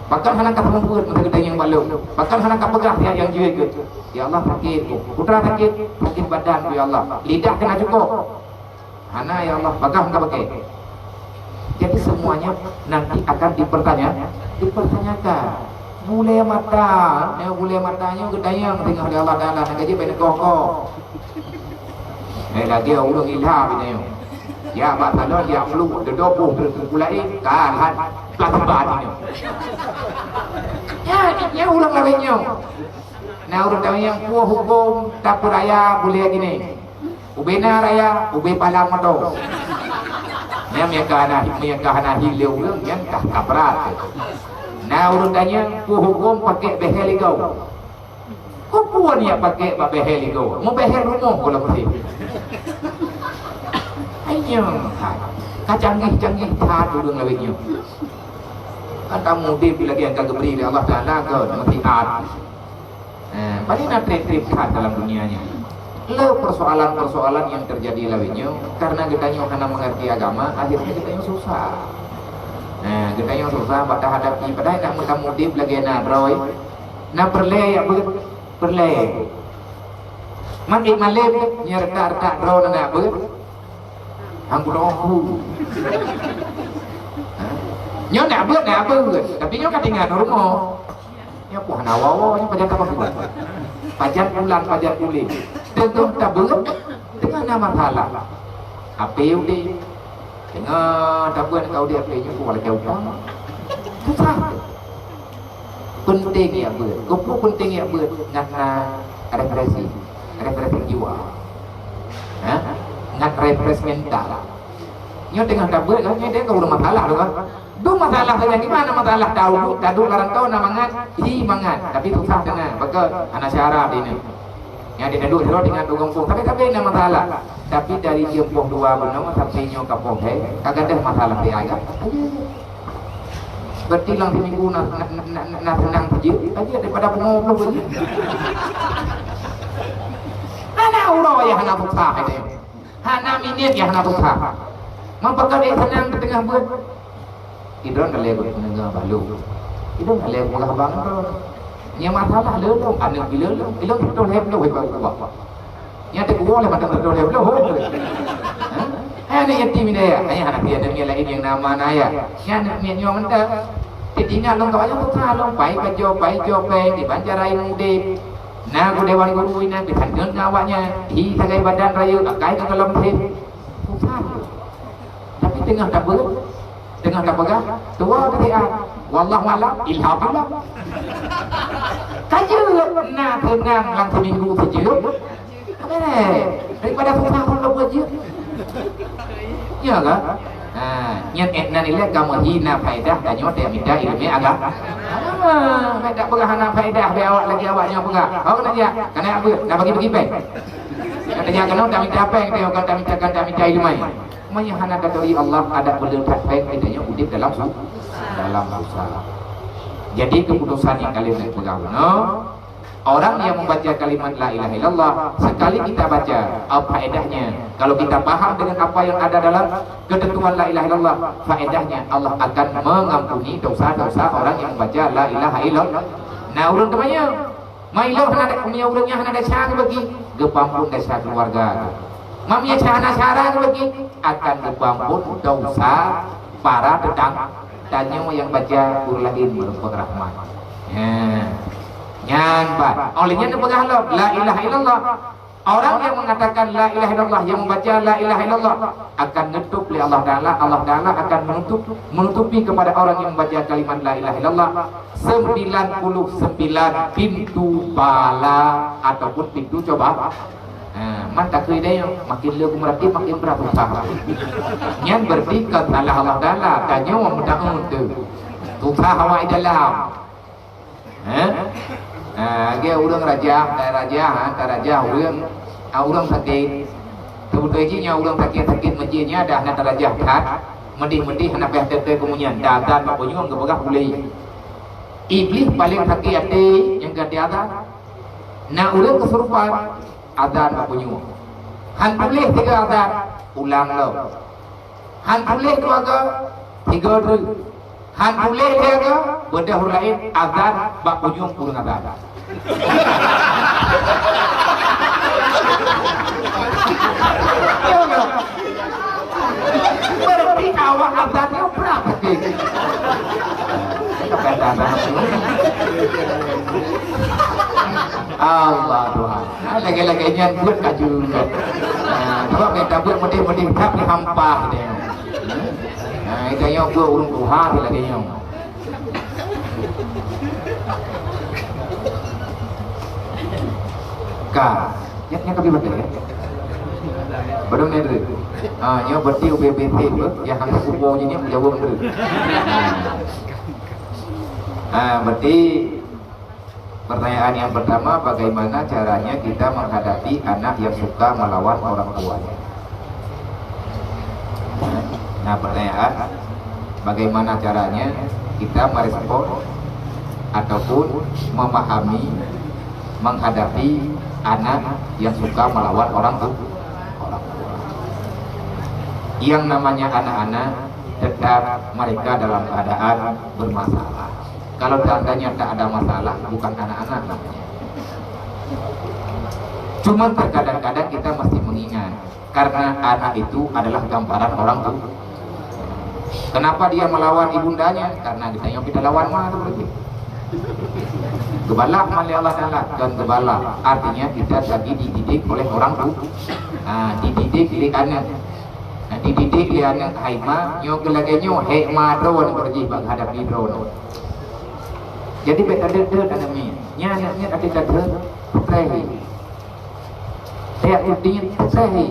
Bahkan hana ka seumeubeuet masa geutanyoe bak lôn. Bahkan hana ka peugah siat nyang jeuet geuh. Ya Allah, sakét ku. Putra sakét, sakét badan ku, ya Allah. Lidah kena cukôp. Hana, ya Allah, bagah ka pakai. Jadi semuanya nanti akan dipertanya-, dipertanyakan. Bulèe mata, ya, bulèe mata nyoe geudayang singoh lé Allah Taala, nak gaji bèk neukoh-koh. Eh, lagèe ureueng ilha bina nyoe. Ya, bak salon, ya, flu, deudok boh, teupeu laén, ka lheueh plasma nyoe. Ya, ya, ureueng lawét nyoe. Na ureueng tanyong, peue huköm tapeuraya buleuen nyoe? Ubé na raya, ubé palang moto. Nyan meunyo ka hana, meunyo ka hana hi lé ureueng, nyan ka, ka brat. Na ureueng tanyong, peue huköm pakék behel igoe? Kok peue nyan pakék bak behel igoe? Meubehel rumoh keu lom sih. Ayo, ka canggih-canggih that ureueng lawét nyoe. Kan tamu udép lagèe nyang ka geubri lé Allah Taala keu nasihat. Eh, paling na trép-trép that dalam dunia nyoe. Le persoalan-persoalan yang terjadi lawét nyoe, karena geutanyoe hana mengerti agama, akhirnya geutanyoe susah. Nah, geutanyoe susah bak tahadapi, padahai nak meutamudép lagèe na droe. Na peureulèe jak beuet, peureulèe. Man ék malém, nyoe reutak-reutak droe na beuet. Hang kudong ku. Ha? Nyoe nak beuet, nak beuet. Tapi nyoe ka tinggai rumoh. Nyoe pun hana woe-woe, nyoe pajan tabang bulan. Pajan bulan, pajan buleuen. Teungoh tabeuet, teungoh na masalah. Ape udép. Teungoh tabeuet ka udép, ape nyoe pun lagèe utang. Susah. Penting jak beuet. Keupeue penting jak beuet? Ngat na refreshing, refreshing jiwa. Ha? Ngat refresh mental. Nyoe teungoh tabeuet kan, nyoe teungoh ureueng masalah tu kan. Dum masalah saja, di mana masalah tahu, taduek lam rantau na mangat, hi mangat. Tapi susah teungoh, baka hana syara di ni. Nyang di taduek sidroe teungoh tu gampông, tapi, tapi na masalah. Tapi dari jeuem poh dua bunoe sampai nyoe ka poh lhèe, ka gadôh masalah di ayah. Berarti lam seminggu na, na, na, na, na seunang saja, saja daripada pungo ploh saja. Hana uroe nyang hana susah ini. Hana minit nyang hana susah. Meupeugah dek seunang di teungoh beuet. Idong ka lhèe beuet meunengah balu. Idong ka lhèe beuet bang idong. Nyang masalah lôn, aneuk bileu lôn. Idong beutôi lhèe ploh ibarat ubak. Nyang teuguoh lé mantong beutôi lhèe ploh. Hah? Hai aneuk yatim indak ya? Hai aneuk yatim nyang laén nyang nama na ya. Nyang aneuk miet nyoe mantong. Teuingat lôn kawan nyang susah lôn, pai pajoh, pai joh péng, dibanca rai mudé. Na geudewan guru inan geutanteun ngon awaknyan, hi sagai badan rayeuk, akai keu gohlom sép. Susah. Tapi teungoh tabeuet, teungoh tapeugah, tuwoe teusiat. Wallahu a'lam, ilham pula. Ka jeuet na seunang lam seminggu sijeuet. Ka beres. Daripada susah pun lôn buet jeuet. Ya kan? Ha, nyan ék nan ilée kamoe hina faedah tanyoe teuh mita ileumèe agama. Ha, bèk tapeugah hana faedah, bèk awak lagèe awak nyoe peugah. Awak keuneuk jak, keuneuk beuet, na bagi-bagi péng. Ka tajak keunoe tamita péng, teuh ka tamita, ka tamita ileumèe. Meunyoe hana taturi Allah, adak beuleukat péng, tanyoe udép dalam su-, dalam susah. Jadi keputusan nyang ka lheueh neupeugah bunoe, orang yang membaca kalimat la ilaha illallah, sekali kita baca, apa faedahnya? Kalau kita paham dengan apa yang ada dalam ketentuan la ilaha illallah, faedahnya Allah akan mengampuni dosa-dosa orang yang membaca la ilaha illallah. Nah, ureueng teumanyong, "Ma ilôn hana ada, meunyoe ureueng nyan hana desya geubagi, geupeuampon desya keuluwarga geuh. Ma meunyoe hana syara geubagi, akan geupeuampon dosa para teutang-, tanyoe nyang baca ureueng laén meureumpok rahmat." Nyan. Nyan pat. Óh lheueh nyan neupeugah lom, la ilaha illallah. Orang yang mengatakan la ilaha illallah, yang membaca la ilaha illallah, akan neutôp lé Allah Taala, Allah Taala akan menutup, menutupi kepada orang yang membaca kalimat la ilaha illallah sembilan puluh sembilan pintu bala ataupun pintu coba. Ha, man takheun deh, makin le geumeuratéb, makin brat susah. Nyan berarti ka salah Allah Taala, tanyoe meudaun tu. Susah awak di dalam. Ha? Ha, lagèe ureueng rajah, tai rajah, ha, tai rajah ureueng, ha, ureueng sakét. Seubeutôi jih nyan ureueng sakét-sakét meucé nyan dah na tarajah that, meudeh-meudeh hana payah teuntèe keumunyan, dah azan bak bunyueng geupeugah ulèe. Iblih paleng sakét até nyang ka di azan. Na ureueng keusurupan, azan bak bunyueng. Han puléh sigoe azan, ulang lom. Han puléh dua goe, tiga dreuh. Han puléh lhèe goe, beudôh ureueng laén azan bak bunyueng ureueng azan. Berarti awak azan nyoe brat. Allah Tuhan. Ha, lagèe-lagèe nyan buet laju. Ha, sabab nyang tabuet meudeh-meudeh that dihampa teuh. Ha, itu nyang buet ureueng tuha lagèe nyoe. Ka. Nyan, nyan ka pi batèe, ya? Baru ni tu. Ha, nyoe berarti U B B P tu, yang hana kupo je nyan menjawab tu. Ha, berarti pertanyaan yang pertama, bagaimana caranya kita menghadapi anak yang suka melawan orang tuanya? Nah, pertanyaan, bagaimana caranya kita merespon ataupun memahami, menghadapi anak yang suka melawan orang tu-, orang tua? Yang namanya anak-anak, tetap mereka dalam keadaan bermasalah. Kalau seandainya tak ada masalah, bukan anak-anak namanya. Cuma terkadang-kadang kita mesti mengingat, karena anak itu adalah gambaran orang tua. Kenapa dia melawan ibundanya? Karena kita yang kita lawan ma tu lagi. Geubalak ma lé Allah Taala, kon geubalak. Artinya kita lagi dididik oleh orang tua. Ha, dididik lé aneuk. Nah, dididik lé aneuk hai ma, nyoe keu lagèe nyoe, hék ma droeneuh beureuji bak hadapi droeneuh. Jadi bèk tadeuet-deuet aneuk miet. Nyan aneuk miet até tadeuet, putrèe. Bèk tadeuet, putrèe.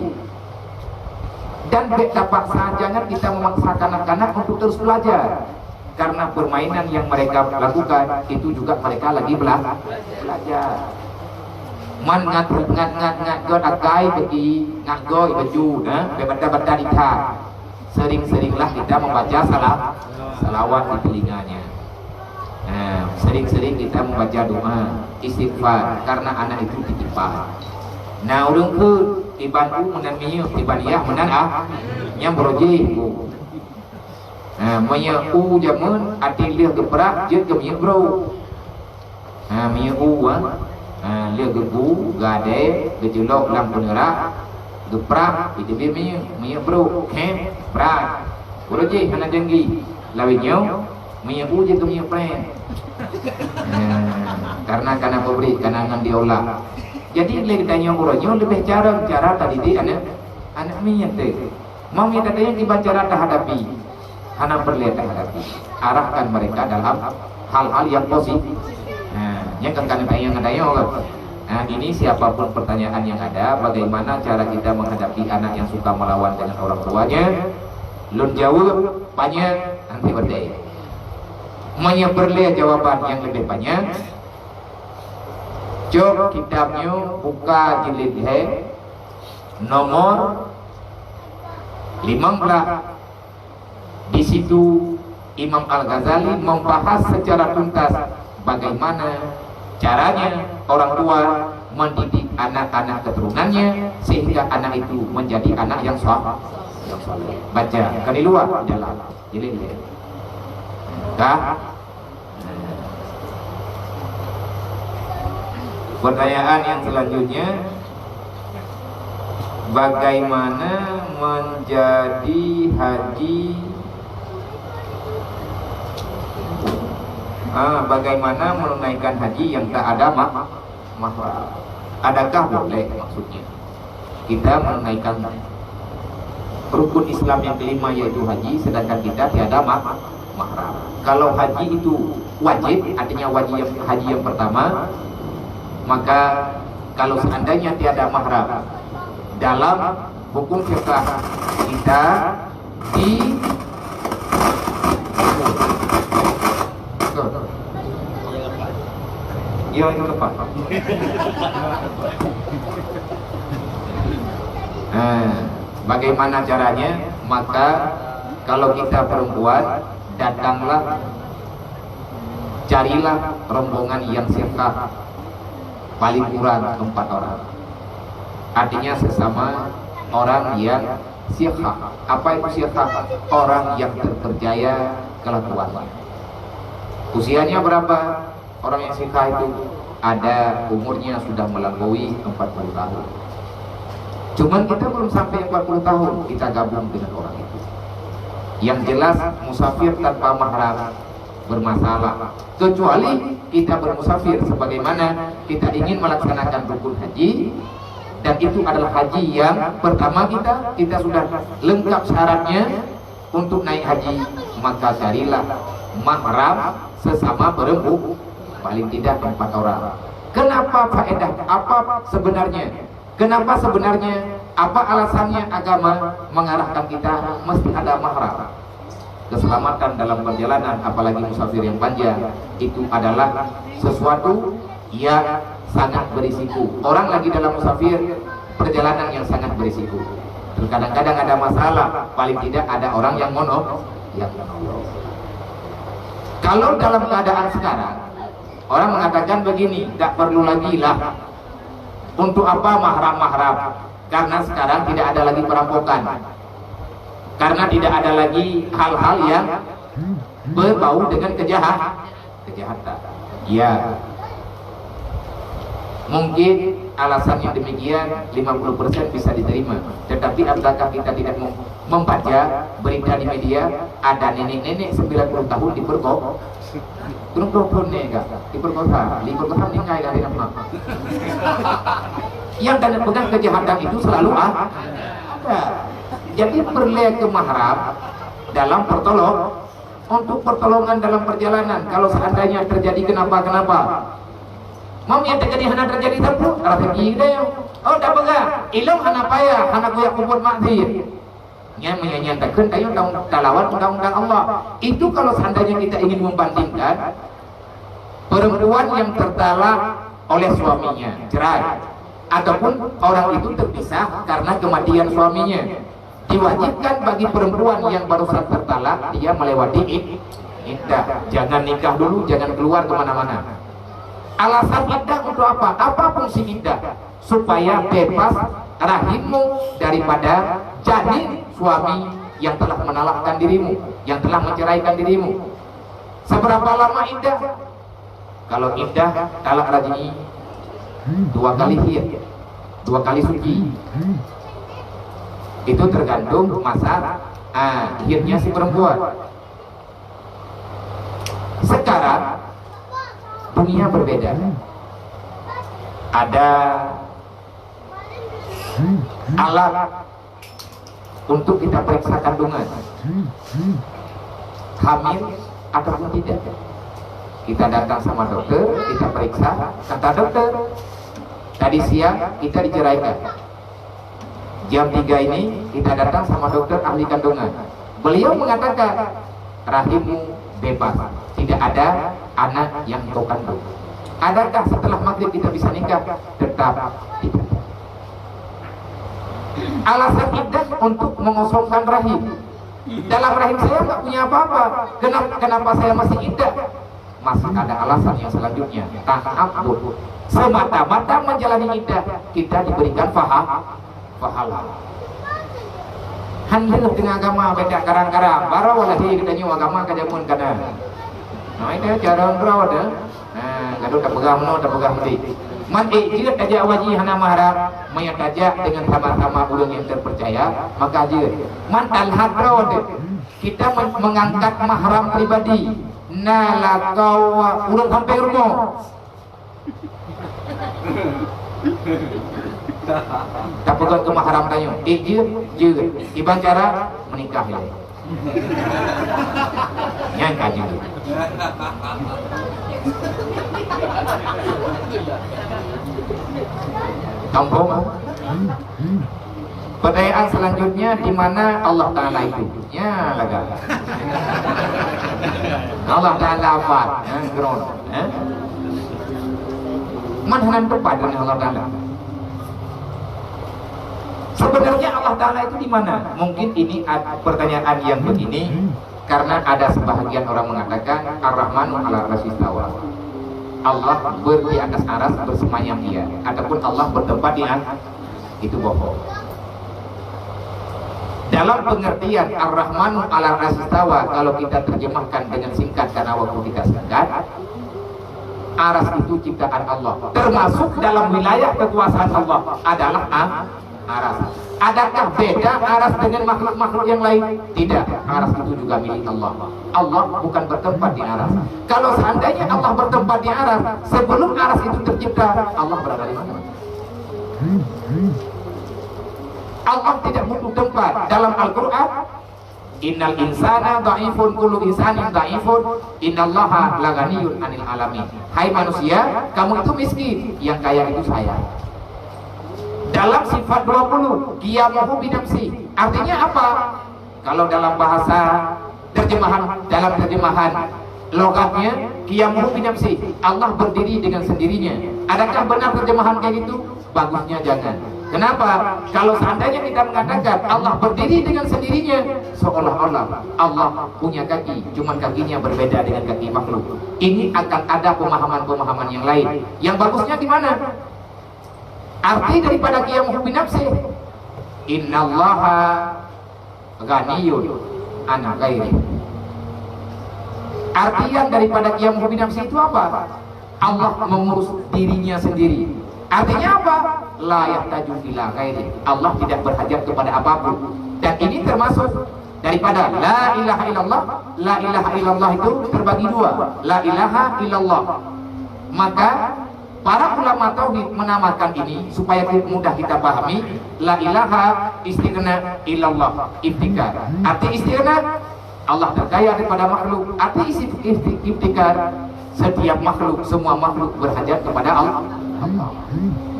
Dan bèk tapaksa, jangan kita memaksa kanak-kanak untuk terus belajar. Karena permainan yang mereka lakukan itu juga mereka lagi bela-, belajar. Man ngat, ngat, ngat, ngat göt akai bagi, ngat göt baju, nah, bèk bata-bata di that. Sering-seringlah kita membaca salah, salawat di telinganya. Nah, sering-sering kita membaca doa, istighfar, karena anak itu titipan. Nah, ureueng keu tiban u meunan minyeuk, tiban yah meunan ah, nyang beureuji. Ha, meunyoe u jameun, até lheueh geuprak, jeuet keu minyeuk brôk. Ha, minyeuk u, ha. Ha, lheueh geubu, geuadèe, geujeulok lam peuneurak, geuprak, iteubiet minyeuk, minyeuk brôk, hem, prak. Uroe jih hana janji. Lawét nyoe, minyeuk u jeuet keu minyeuk prèng. Ha, karena kana pabrik, kana ngon diolah. Jadi, lé geutanyoe uroe nyoe leubeh carông cara tadidik aneuk, aneuk miet teuh. Meunyoe gata nyang kiban cara tahadapi, hana peureulèe tahadapi. Arahkan mereka dalam hal-hal yang positif. Nah, nyan kan keuneuk tanyong-tanyong kan. Nah, ini siapapun pertanyaan yang ada, bagaimana cara kita menghadapi anak yang suka melawan dengan orang tuanya? Lôn jaweueb panyang, nanti berdaya. Meunyoe peureulèe jawaban nyang leubeh panyang, cok kitab nyoe, buka jilid lhèe, nomor limong blah. Di situ Imam Al-Ghazali membahas secara tuntas bagaimana caranya orang tua mendidik anak-anak keturunannya sehingga anak itu menjadi anak yang sah-, yang saleh. Baca, bukan di luar, di dalam. Jilid lhèe. Dah? Pertanyaan yang selanjutnya, bagaimana menjadi haji, ah, bagaimana menunaikan haji yang tak ada ma-, mahram? Adakah boleh maksudnya? Kita menunaikan rukun Islam yang kelima, yaitu haji, sedangkan kita tiada ma-, mahram. Kalau haji itu wajib, artinya wajib yang, haji yang pertama, maka kalau seandainya tiada mahram, dalam hukum fiqah kita di Ya, yang keempat. Nah, bagaimana caranya? Maka kalau kita perempuan, datanglah, carilah rombongan yang siqah, paling kurang empat orang. Artinya sesama orang yang siqah. Apa itu siqah? Orang yang terpercaya kelakuannya. Usianya berapa? Orang yang siqah itu ada umurnya sudah melampaui empat puluh tahun. Cuman kita belum sampai empat puluh tahun, kita gabung dengan orang itu. Yang jelas, musafir tanpa mahram bermasalah. Kecuali kita bermusafir, sebagaimana kita ingin melaksanakan rukun haji, dan itu adalah haji yang pertama kita, kita sudah lengkap syaratnya untuk naik haji, maka carilah mahram sesama perempuan, paling tidak empat orang. Kenapa faedah? Apa sebenarnya? Kenapa sebenarnya? Apa alasannya agama mengarahkan kita mesti ada mahram? Keselamatan dalam perjalanan, apalagi musafir yang panjang, itu adalah sesuatu yang sangat berisiko. Orang lagi dalam musafir, perjalanan yang sangat berisiko. Terkadang-kadang ada masalah, paling tidak ada orang yang mono-, yang menolong. Kalau dalam keadaan sekarang, orang mengatakan begini, tak perlu lagi lah. Untuk apa mahram-mahram? Karena sekarang tidak ada lagi perampokan. Karena tidak ada lagi hal-hal yang berbau dengan kejahat, kejahatan. Ya. Mungkin alasan yang demikian lima puluh persen bisa diterima. Tetapi apakah kita tidak mem-, membaca berita di media, ada nenek-nenek sembilan puluh tahun diperkok-, Kurang dua puluh ni ka, diperkosa, diperkosa meninggai ka, tidak pernah. Yang tanda pegang kejahatan itu selalu a-, ada. Jadi perlu ke mahram dalam pertolong, untuk pertolongan dalam perjalanan. Kalau seandainya terjadi kenapa-kenapa, mau yang terjadi hana terjadi sapeue, rezeki dia. Oh, tak pegang. Ilong hana payah, hana kuyak kupon maksiat. Nyan meunyo nyan takheun, tanyoe ta-, talawan undang-undang Allah. Itu kalau seandainya kita ingin membandingkan perempuan yang tertalak oleh suaminya, cerai, ataupun orang itu terpisah karena kematian suaminya, diwajibkan bagi perempuan yang barusan tertalak, dia melewati id-, iddah. Jangan nikah dulu, jangan keluar kemana-mana. Alasan iddah untuk apa? Apa fungsi iddah? Supaya bebas rahimmu daripada janin suami yang telah menalakkan dirimu, yang telah menceraikan dirimu. Seberapa lama iddah? Kalau iddah talak raj'i, dua kali haid, dua kali suci. Itu tergantung masa, ah, haidnya si perempuan. Sekarang dunia berbeda. Ada alat untuk kita periksa kandungan, hamil ataupun tidak. Kita datang sama dokter, kita periksa, kata dokter, tadi siang kita diceraikan. Jam tiga ini kita datang sama dokter ahli kandungan. Beliau mengatakan, "Rahimmu bebas, tidak ada anak yang kau kandung." Adakah setelah maghrib kita bisa nikah? Tetap tidak. Alasan iddah untuk mengosongkan rahim. Dalam rahim saya nggak punya apa-apa. Kenapa, kenapa saya masih iddah? Masih ada alasan yang selanjutnya. Ta'abbud. Semata-mata menjalani iddah, kita diberikan paha-, pahala. Han lheueh teungoh agama beda karang-karang. Baru lahé geutanyoe agama ka jameun kana. Nah, ini cara droe dah. Nah, gadoh tapeugah meunoe, tapeugah meuti. Man ék jeuet tajak haji hana mahram, meunyo tajak dengan sama-sama ureuëng yang terpercaya, maka jeuet. Man talhat droe deh. Kita men-, mengangkat mahram pribadi. Na lakoe ureuëng sampai rumoh. Tapeugah keu mahram tanyoe, ék jeuet, jeuet. Kiban cara, menikah ilée. Nyan ka jeuet. Kampung. Pertanyaan selanjutnya, di mana Allah Taala itu? Ya, lagak. Allah Taala apa? Ha, ground. Ha? Man hana teumpat dengan Allah Taala. Sebenarnya Allah Taala itu di mana? Mungkin ini ad-, pertanyaan yang begini, karena ada sebahagian orang mengatakan, "Ar-Rahmanu 'alar 'arsy istawa." Allah ber-, di atas aras bersemayam Ia, ataupun Allah bertempat di at-, itu bohong. Dalam pengertian Ar-Rahmanu 'alar 'arsy istawa, kalau kita terjemahkan dengan singkat karena waktu kita singkat, aras itu ciptaan Allah. Termasuk dalam wilayah kekuasaan Allah adalah a-, Aras. Adakah beda Aras dengan makhluk-makhluk yang lain? Tidak. Aras itu juga milik Allah. Allah bukan bertempat di Aras. Kalau seandainya Allah bertempat di Aras, sebelum Aras itu tercipta, Allah berada di mana? Allah tidak butuh tempat. Dalam Al-Quran, "Innal insana dhaifun, kullu insanin dhaifun, innallaha laghaniyun 'anil 'alamin." Hai manusia, kamu itu miskin, yang kaya itu saya. Dalam sifat dua puluh, qiyamuhu binafsi. Artinya apa? Kalau dalam bahasa terjemahan, dalam terjemahan logatnya, qiyamuhu binafsi, Allah berdiri dengan sendirinya. Adakah benar terjemahan kayak gitu? Bagusnya jangan. Kenapa? Kalau seandainya kita mengatakan Allah berdiri dengan sendirinya, seolah-olah Allah punya kaki, cuman kakinya berbeda dengan kaki makhluk. Ini akan ada pemahaman-pemahaman yang lain. Yang bagusnya di mana? Arti daripada qiyamuhu binafsi, "Innallaha ghaniyun 'an ghairi." Artian daripada qiyamuhu binafsi itu apa? Allah mengurus dirinya sendiri. Artinya apa? La yahtaju ila ghairi. Allah tidak berhajat kepada apapun. Dan ini termasuk daripada la ilaha illallah. La ilaha illallah itu terbagi dua. La ilaha illallah. Maka para ulama tauhid menamakan ini supaya mudah kita pahami, la ilaha istighna illallah iftiqar. Arti istighna, Allah terkaya daripada makhluk. Arti isi-, ifti-, iftiqar, setiap makhluk, semua makhluk berhajat kepada Allah.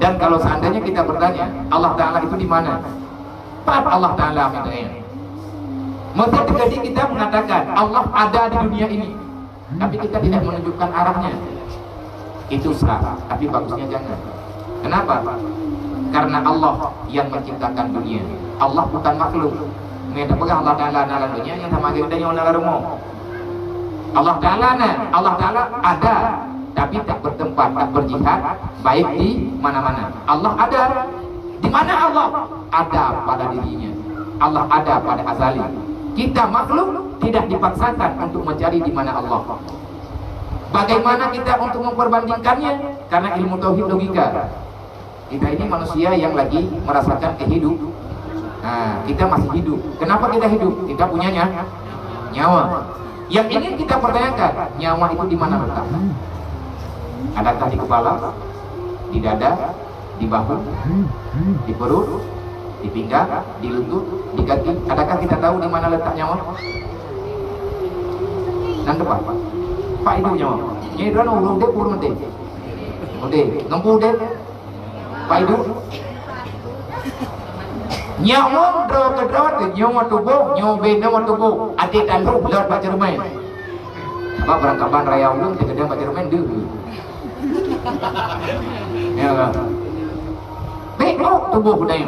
Dan kalau seandainya kita bertanya, Allah Ta'ala itu di mana? Pat Allah Ta'ala misalnya. Maka terjadi kita mengatakan Allah ada di dunia ini, tapi kita tidak menunjukkan arahnya. Itu sah, tapi bagusnya jangan. Kenapa? Karena Allah yang menciptakan dunia. Allah bukan makhluk. Meunan peugah Allah Ta'ala na lam dunia nyang sama geutanyoe na lam rumoh. Allah Ta'ala na, Allah Ta'ala ada, tapi tak bertempat, tak berjihad, baik di mana-mana. Allah ada. Di mana Allah? Ada pada dirinya. Allah ada pada azali. Kita makhluk tidak dipaksakan untuk mencari di mana Allah. Bagaimana kita untuk memperbandingkannya? Karena ilmu tauhid logika. Kita ini manusia yang lagi merasakan kehidup. Nah, kita masih hidup. Kenapa kita hidup? Kita punya nya-, nyawa. Yang ingin kita pertanyakan, nyawa itu di mana letak? Adakah di kepala, di dada, di bahu, di perut, di pinggang, di lutut, di kaki? Adakah kita tahu di mana letak nyawa? Nan tepat. Pak, itu nyawa. Ini dua orang udep, ureueng udep. Udep. Ngempu udep. Pak Ibu, nyoe droe keudroe teuh nyoe tuboh, nyoe binoe tuboh, até taloh lôn bak ceureumen. Sabab barangkaban raya ulôn teukeudang bak ceureumen deuh. Ya kan? Binoe tuboh deh.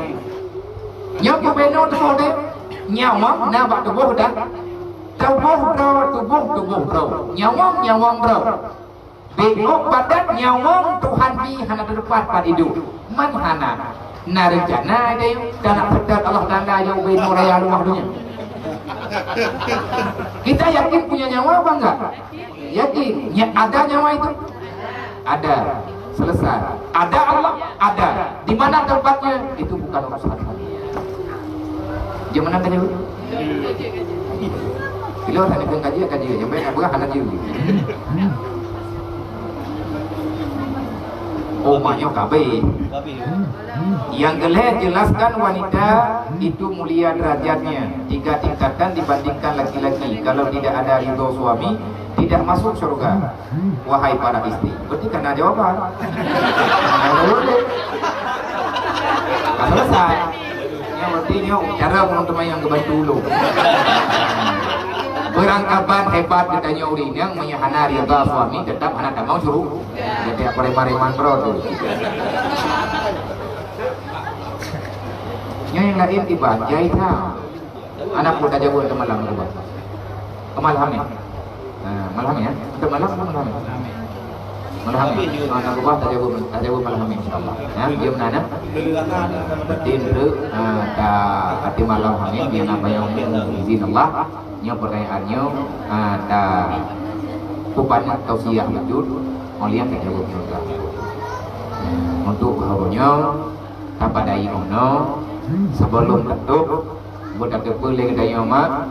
Nyoe binoe tuboh deh. Nyoe na bak tuboh dah. Tuboh droe, tuboh, tuboh droe. Nyawöng, nyawöng droe. Beuh badan nyawöng Tuhan pih hana teupat pat idup. Man hana. Na reuncana deh, dan nak peutet Allah Taala jauh beuh raya luwah dunia. Kita yakin punya nyawa apa enggak? Yakin. Nya ada nyawa itu? Ada. Selesai. Ada Allah? Ada. Di mana tempatnya? Itu bukan urusan kami. Jeuet meunan ka jaweueb? Bila hana keu kaji, kaji. Nyampe nak beurah hana jeuet. Oh, mak nyoe kabeh. Yang keulhèe, jelaskan wanita itu mulia derajatnya tiga tingkatan dibandingkan laki-laki. Kalau tidak ada ridho suami, tidak masuk syurga. Wahai para istri, berarti kan na jawaban. Kan selesai. Yang berarti nyoe cara meunurot teuma nyang geubantu ulôn. Beurangkaban hebat geutanyoe ureueng nyang meunyoe hana ridha suami tetap hana tamong syurga. Jadi apa reman-reman bro tu. Nyoe nyang laén tiba, jai that. Aneuk muda jago teumalam ke bah? Ke malam ni? Ha, malam ya? Untuk malam ke malam ni? Malam ni. Ha, nak ubah tak jago, tak jago malam ni insya-Allah. Ya, dia mana? Berarti dulu, ha, tak, berarti malam ni dia nak bayar izin Allah. Nyoe pertanyaan nyoe, ha, tak, bukan tausiah betul. Mulia tak jago juga. Untuk bahawa nyoe Tapadai unoe, sebelum tatôb, buet tateupeue lé geutanyoe mak,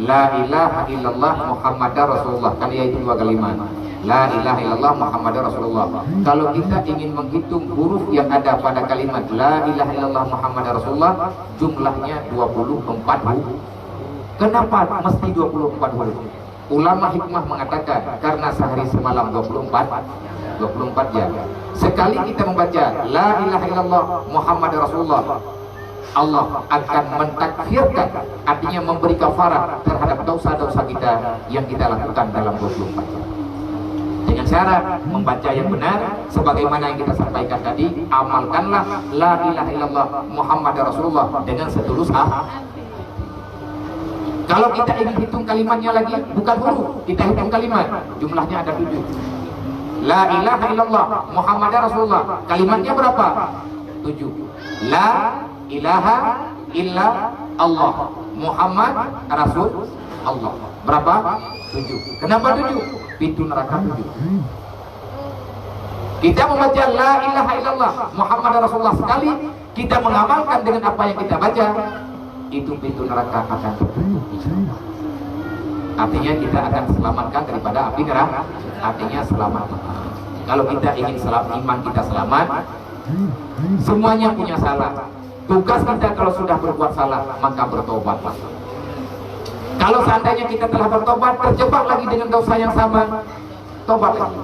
la ilaha illallah Muhammadar Rasulullah. Kan yaitu dua kalimat. La ilaha illallah Muhammadar Rasulullah. Kalau kita ingin menghitung huruf yang ada pada kalimat la ilaha illallah Muhammadar Rasulullah, jumlahnya dua puluh empat huruf. Kenapa mesti dua puluh empat huruf? Ulama hikmah mengatakan, karena sehari semalam dua puluh empat, dua puluh empat jam. Sekali kita membaca, "La ilaha illallah Muhammad Rasulullah," Allah akan mentakfirkan, artinya memberi kafarah terhadap dosa-dosa kita yang kita lakukan dalam dua puluh empat jam. Dengan syarat membaca yang benar, sebagaimana yang kita sampaikan tadi, amalkanlah "La ilaha illallah Muhammad Rasulullah" dengan setulus ha-, Kalau kita ingin hitung kalimatnya lagi, bukan huruf, kita hitung kalimat. Jumlahnya ada tujuh. La ilaha illallah Muhammadar Rasulullah. Kalimatnya berapa? Tujuh. La ilaha illa Allah Muhammad Rasul Allah. Berapa? Tujuh. Kenapa tujuh? Pintu neraka tujuh. Kita membaca la ilaha illallah Muhammad Rasulullah sekali, kita mengamalkan dengan apa yang kita baca, itu pintu neraka akan tertutup, insya Allah. Artinya kita akan selamatkan daripada api neraka. Artinya selamat. Kalau kita ingin selamat, iman kita selamat, semuanya punya salah. Tugas kita kalau sudah berbuat salah, maka bertobatlah. Kalau seandainya kita telah bertobat, terjebak lagi dengan dosa yang sama, tobat lagi.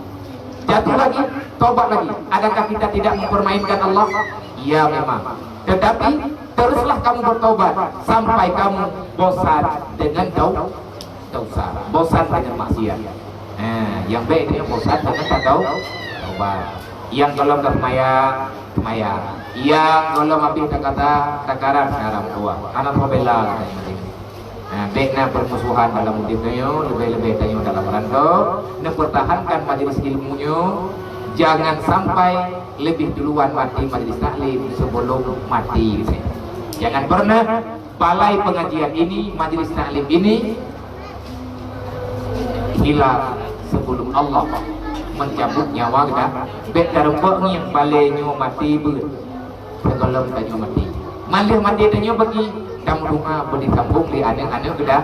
Jatuh lagi, tobat lagi. Adakah kita tidak mempermainkan Allah? Ya, memang. Tetapi, teruslah kamu bertobat sampai kamu bosan dengan dau-, dosa, bosan dengan maksiat. Eh, yang baik dia bosan dengan tak tau-, taubat. Yang kalau tak semayang, semayang. Yang kalau habis tak kata, tak karam, karam dua. Anak bela. Nah, bèk na permusuhan dalam udép tanyoe, leubeh-leubeh tanyoe dalam rantau, neupeutahankan majelis ilmu nyoe, jangan sampai lebih duluan mati majelis taklim sebelum mati. Jangan pernah balai pengajian ini, majelis taklim ini hilang sebelum Allah mencabut nyawa kita. Bèk tarumpok ngieng balai nyoe mati beuet. Sigohlom tanyoe maté. Man lheueh maté tanyoe bagi, tameudoa beudisambong lé aneuk-aneuk geuda.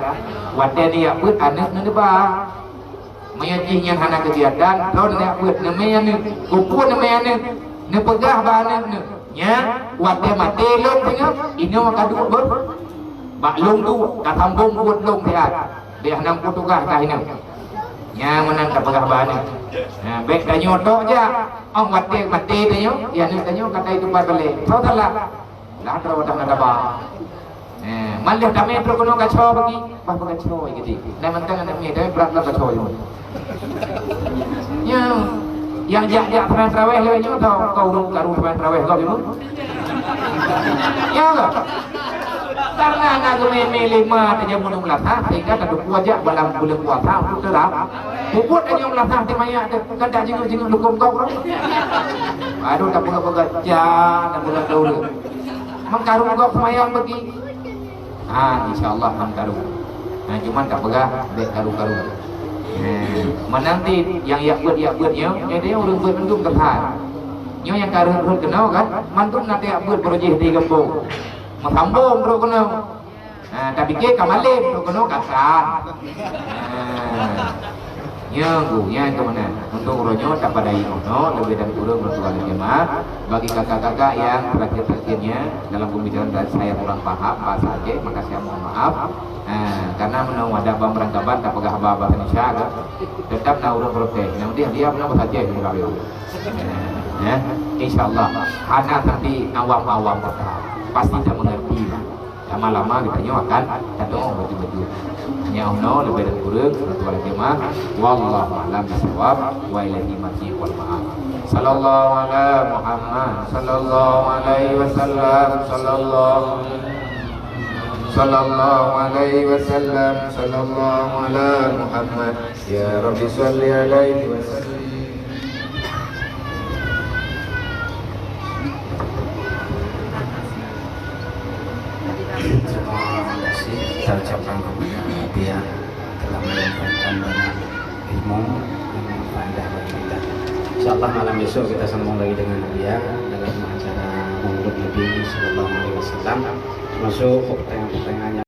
Watèe neujak beuet aneuk neuba. Meunyoe jih nyan hana keugiatan, droeneuh neujak beuet neumè aneuk. Keupeue neumè aneuk? Neupeugah bak aneuk neuh, "Nyan, watèe maté lôn teungoh, inoe ka duek beuet bak lôn tu, ka sambong beuet lôn siat." Deh hana meupeue tugaih ka hineuk. Nyan meunan tapeugah bak aneuk. Nah, bèk tanyoe tok jak. Ong watèe maté tanyoe, ya aneuk tanyoe ka tai tupat balèe. Soe salah? Lah droe dah na taba. Eh, man lheueh tamè trok keunoe gaco bagi, bah bagaco gitu. Nah, mantong aneuk miet tamè brat lah gaco nyoe. Ya, nyang jak-jak seumbahyang tarawèh lé nyoe tau, kau ureueng karu seumbahyang tarawèh kau nyoe. Ya ke? Karena na geumè-mè lé ma tanyoe meunyoe meulasah, sehingga tateupeue jak balam buleuen puasa untuk teurap. Peubuet tanyoe meulasah di manyak teuh, kan tak jinguk-jinguk lukôm gob roh. Aduh, tapeugah-peugah jak, tapeugah taureueng. Meukaru gob seumayang bagi. Ha, insya Allah han karu. Ha, cuman tapeugah bèk karu-karu. Ha, meunan cit nyang jak beuet, jak beuet nyoe, nyoe ureueng beuet mandum teuphan. Nyoe nyang ka rhot-rhot keunoe kan, mandum na jak beuet barô jih di gampông. Meusambong trok keunoe. Ha, tapiké ka malém, trok keunoe ka sah. Ha. Nyoe, Bu, nyan keuh meunan. Untuk uroe nyoe tapadai nyoe, leubeh dan kureueng meureutuan jeumaah. Bagi kakak-kakak nyang terakhir-terakhirnya dalam pembicaraan tadi saya kurang paham bahasa Aceh, maka saya mohon maaf. Ha, karena meunyoe ada bang berangkaban tapeugah haba bahasa Indonesia ke, tetap na ureueng protes. Nyang dia, dia meunyoe bahasa Aceh juga dia. Ya, insya Allah hana tapi awam-awam tetap pasti tak mengerti lah. Lama-lama geutanyoe akan tateu'oh bacut-bacut. Nyoe nyoe leubeh dan kureueng, meureutuan jeumaah. Wallahu a'lam bishawab. Wa ilaihi marji' wal ma'ab. Sallallahu ala Muhammad, sallallahu alaihi wasallam, sallallahu, sallallahu alaihi wasallam, sallallahu ala Muhammad. Ya Rabbi salli alaihi wa sallim. Terima kasih kita ucapkan kepada Nabiya telah menyampaikan banyak ilmu yang berfaedah bagi kita. Insyaallah malam besok kita sambung lagi dengan Nabiya dalam acara Maulud Nabi. Sallallahu Alaihi Wasallam, termasuk pertanyaan-pertanyaan yang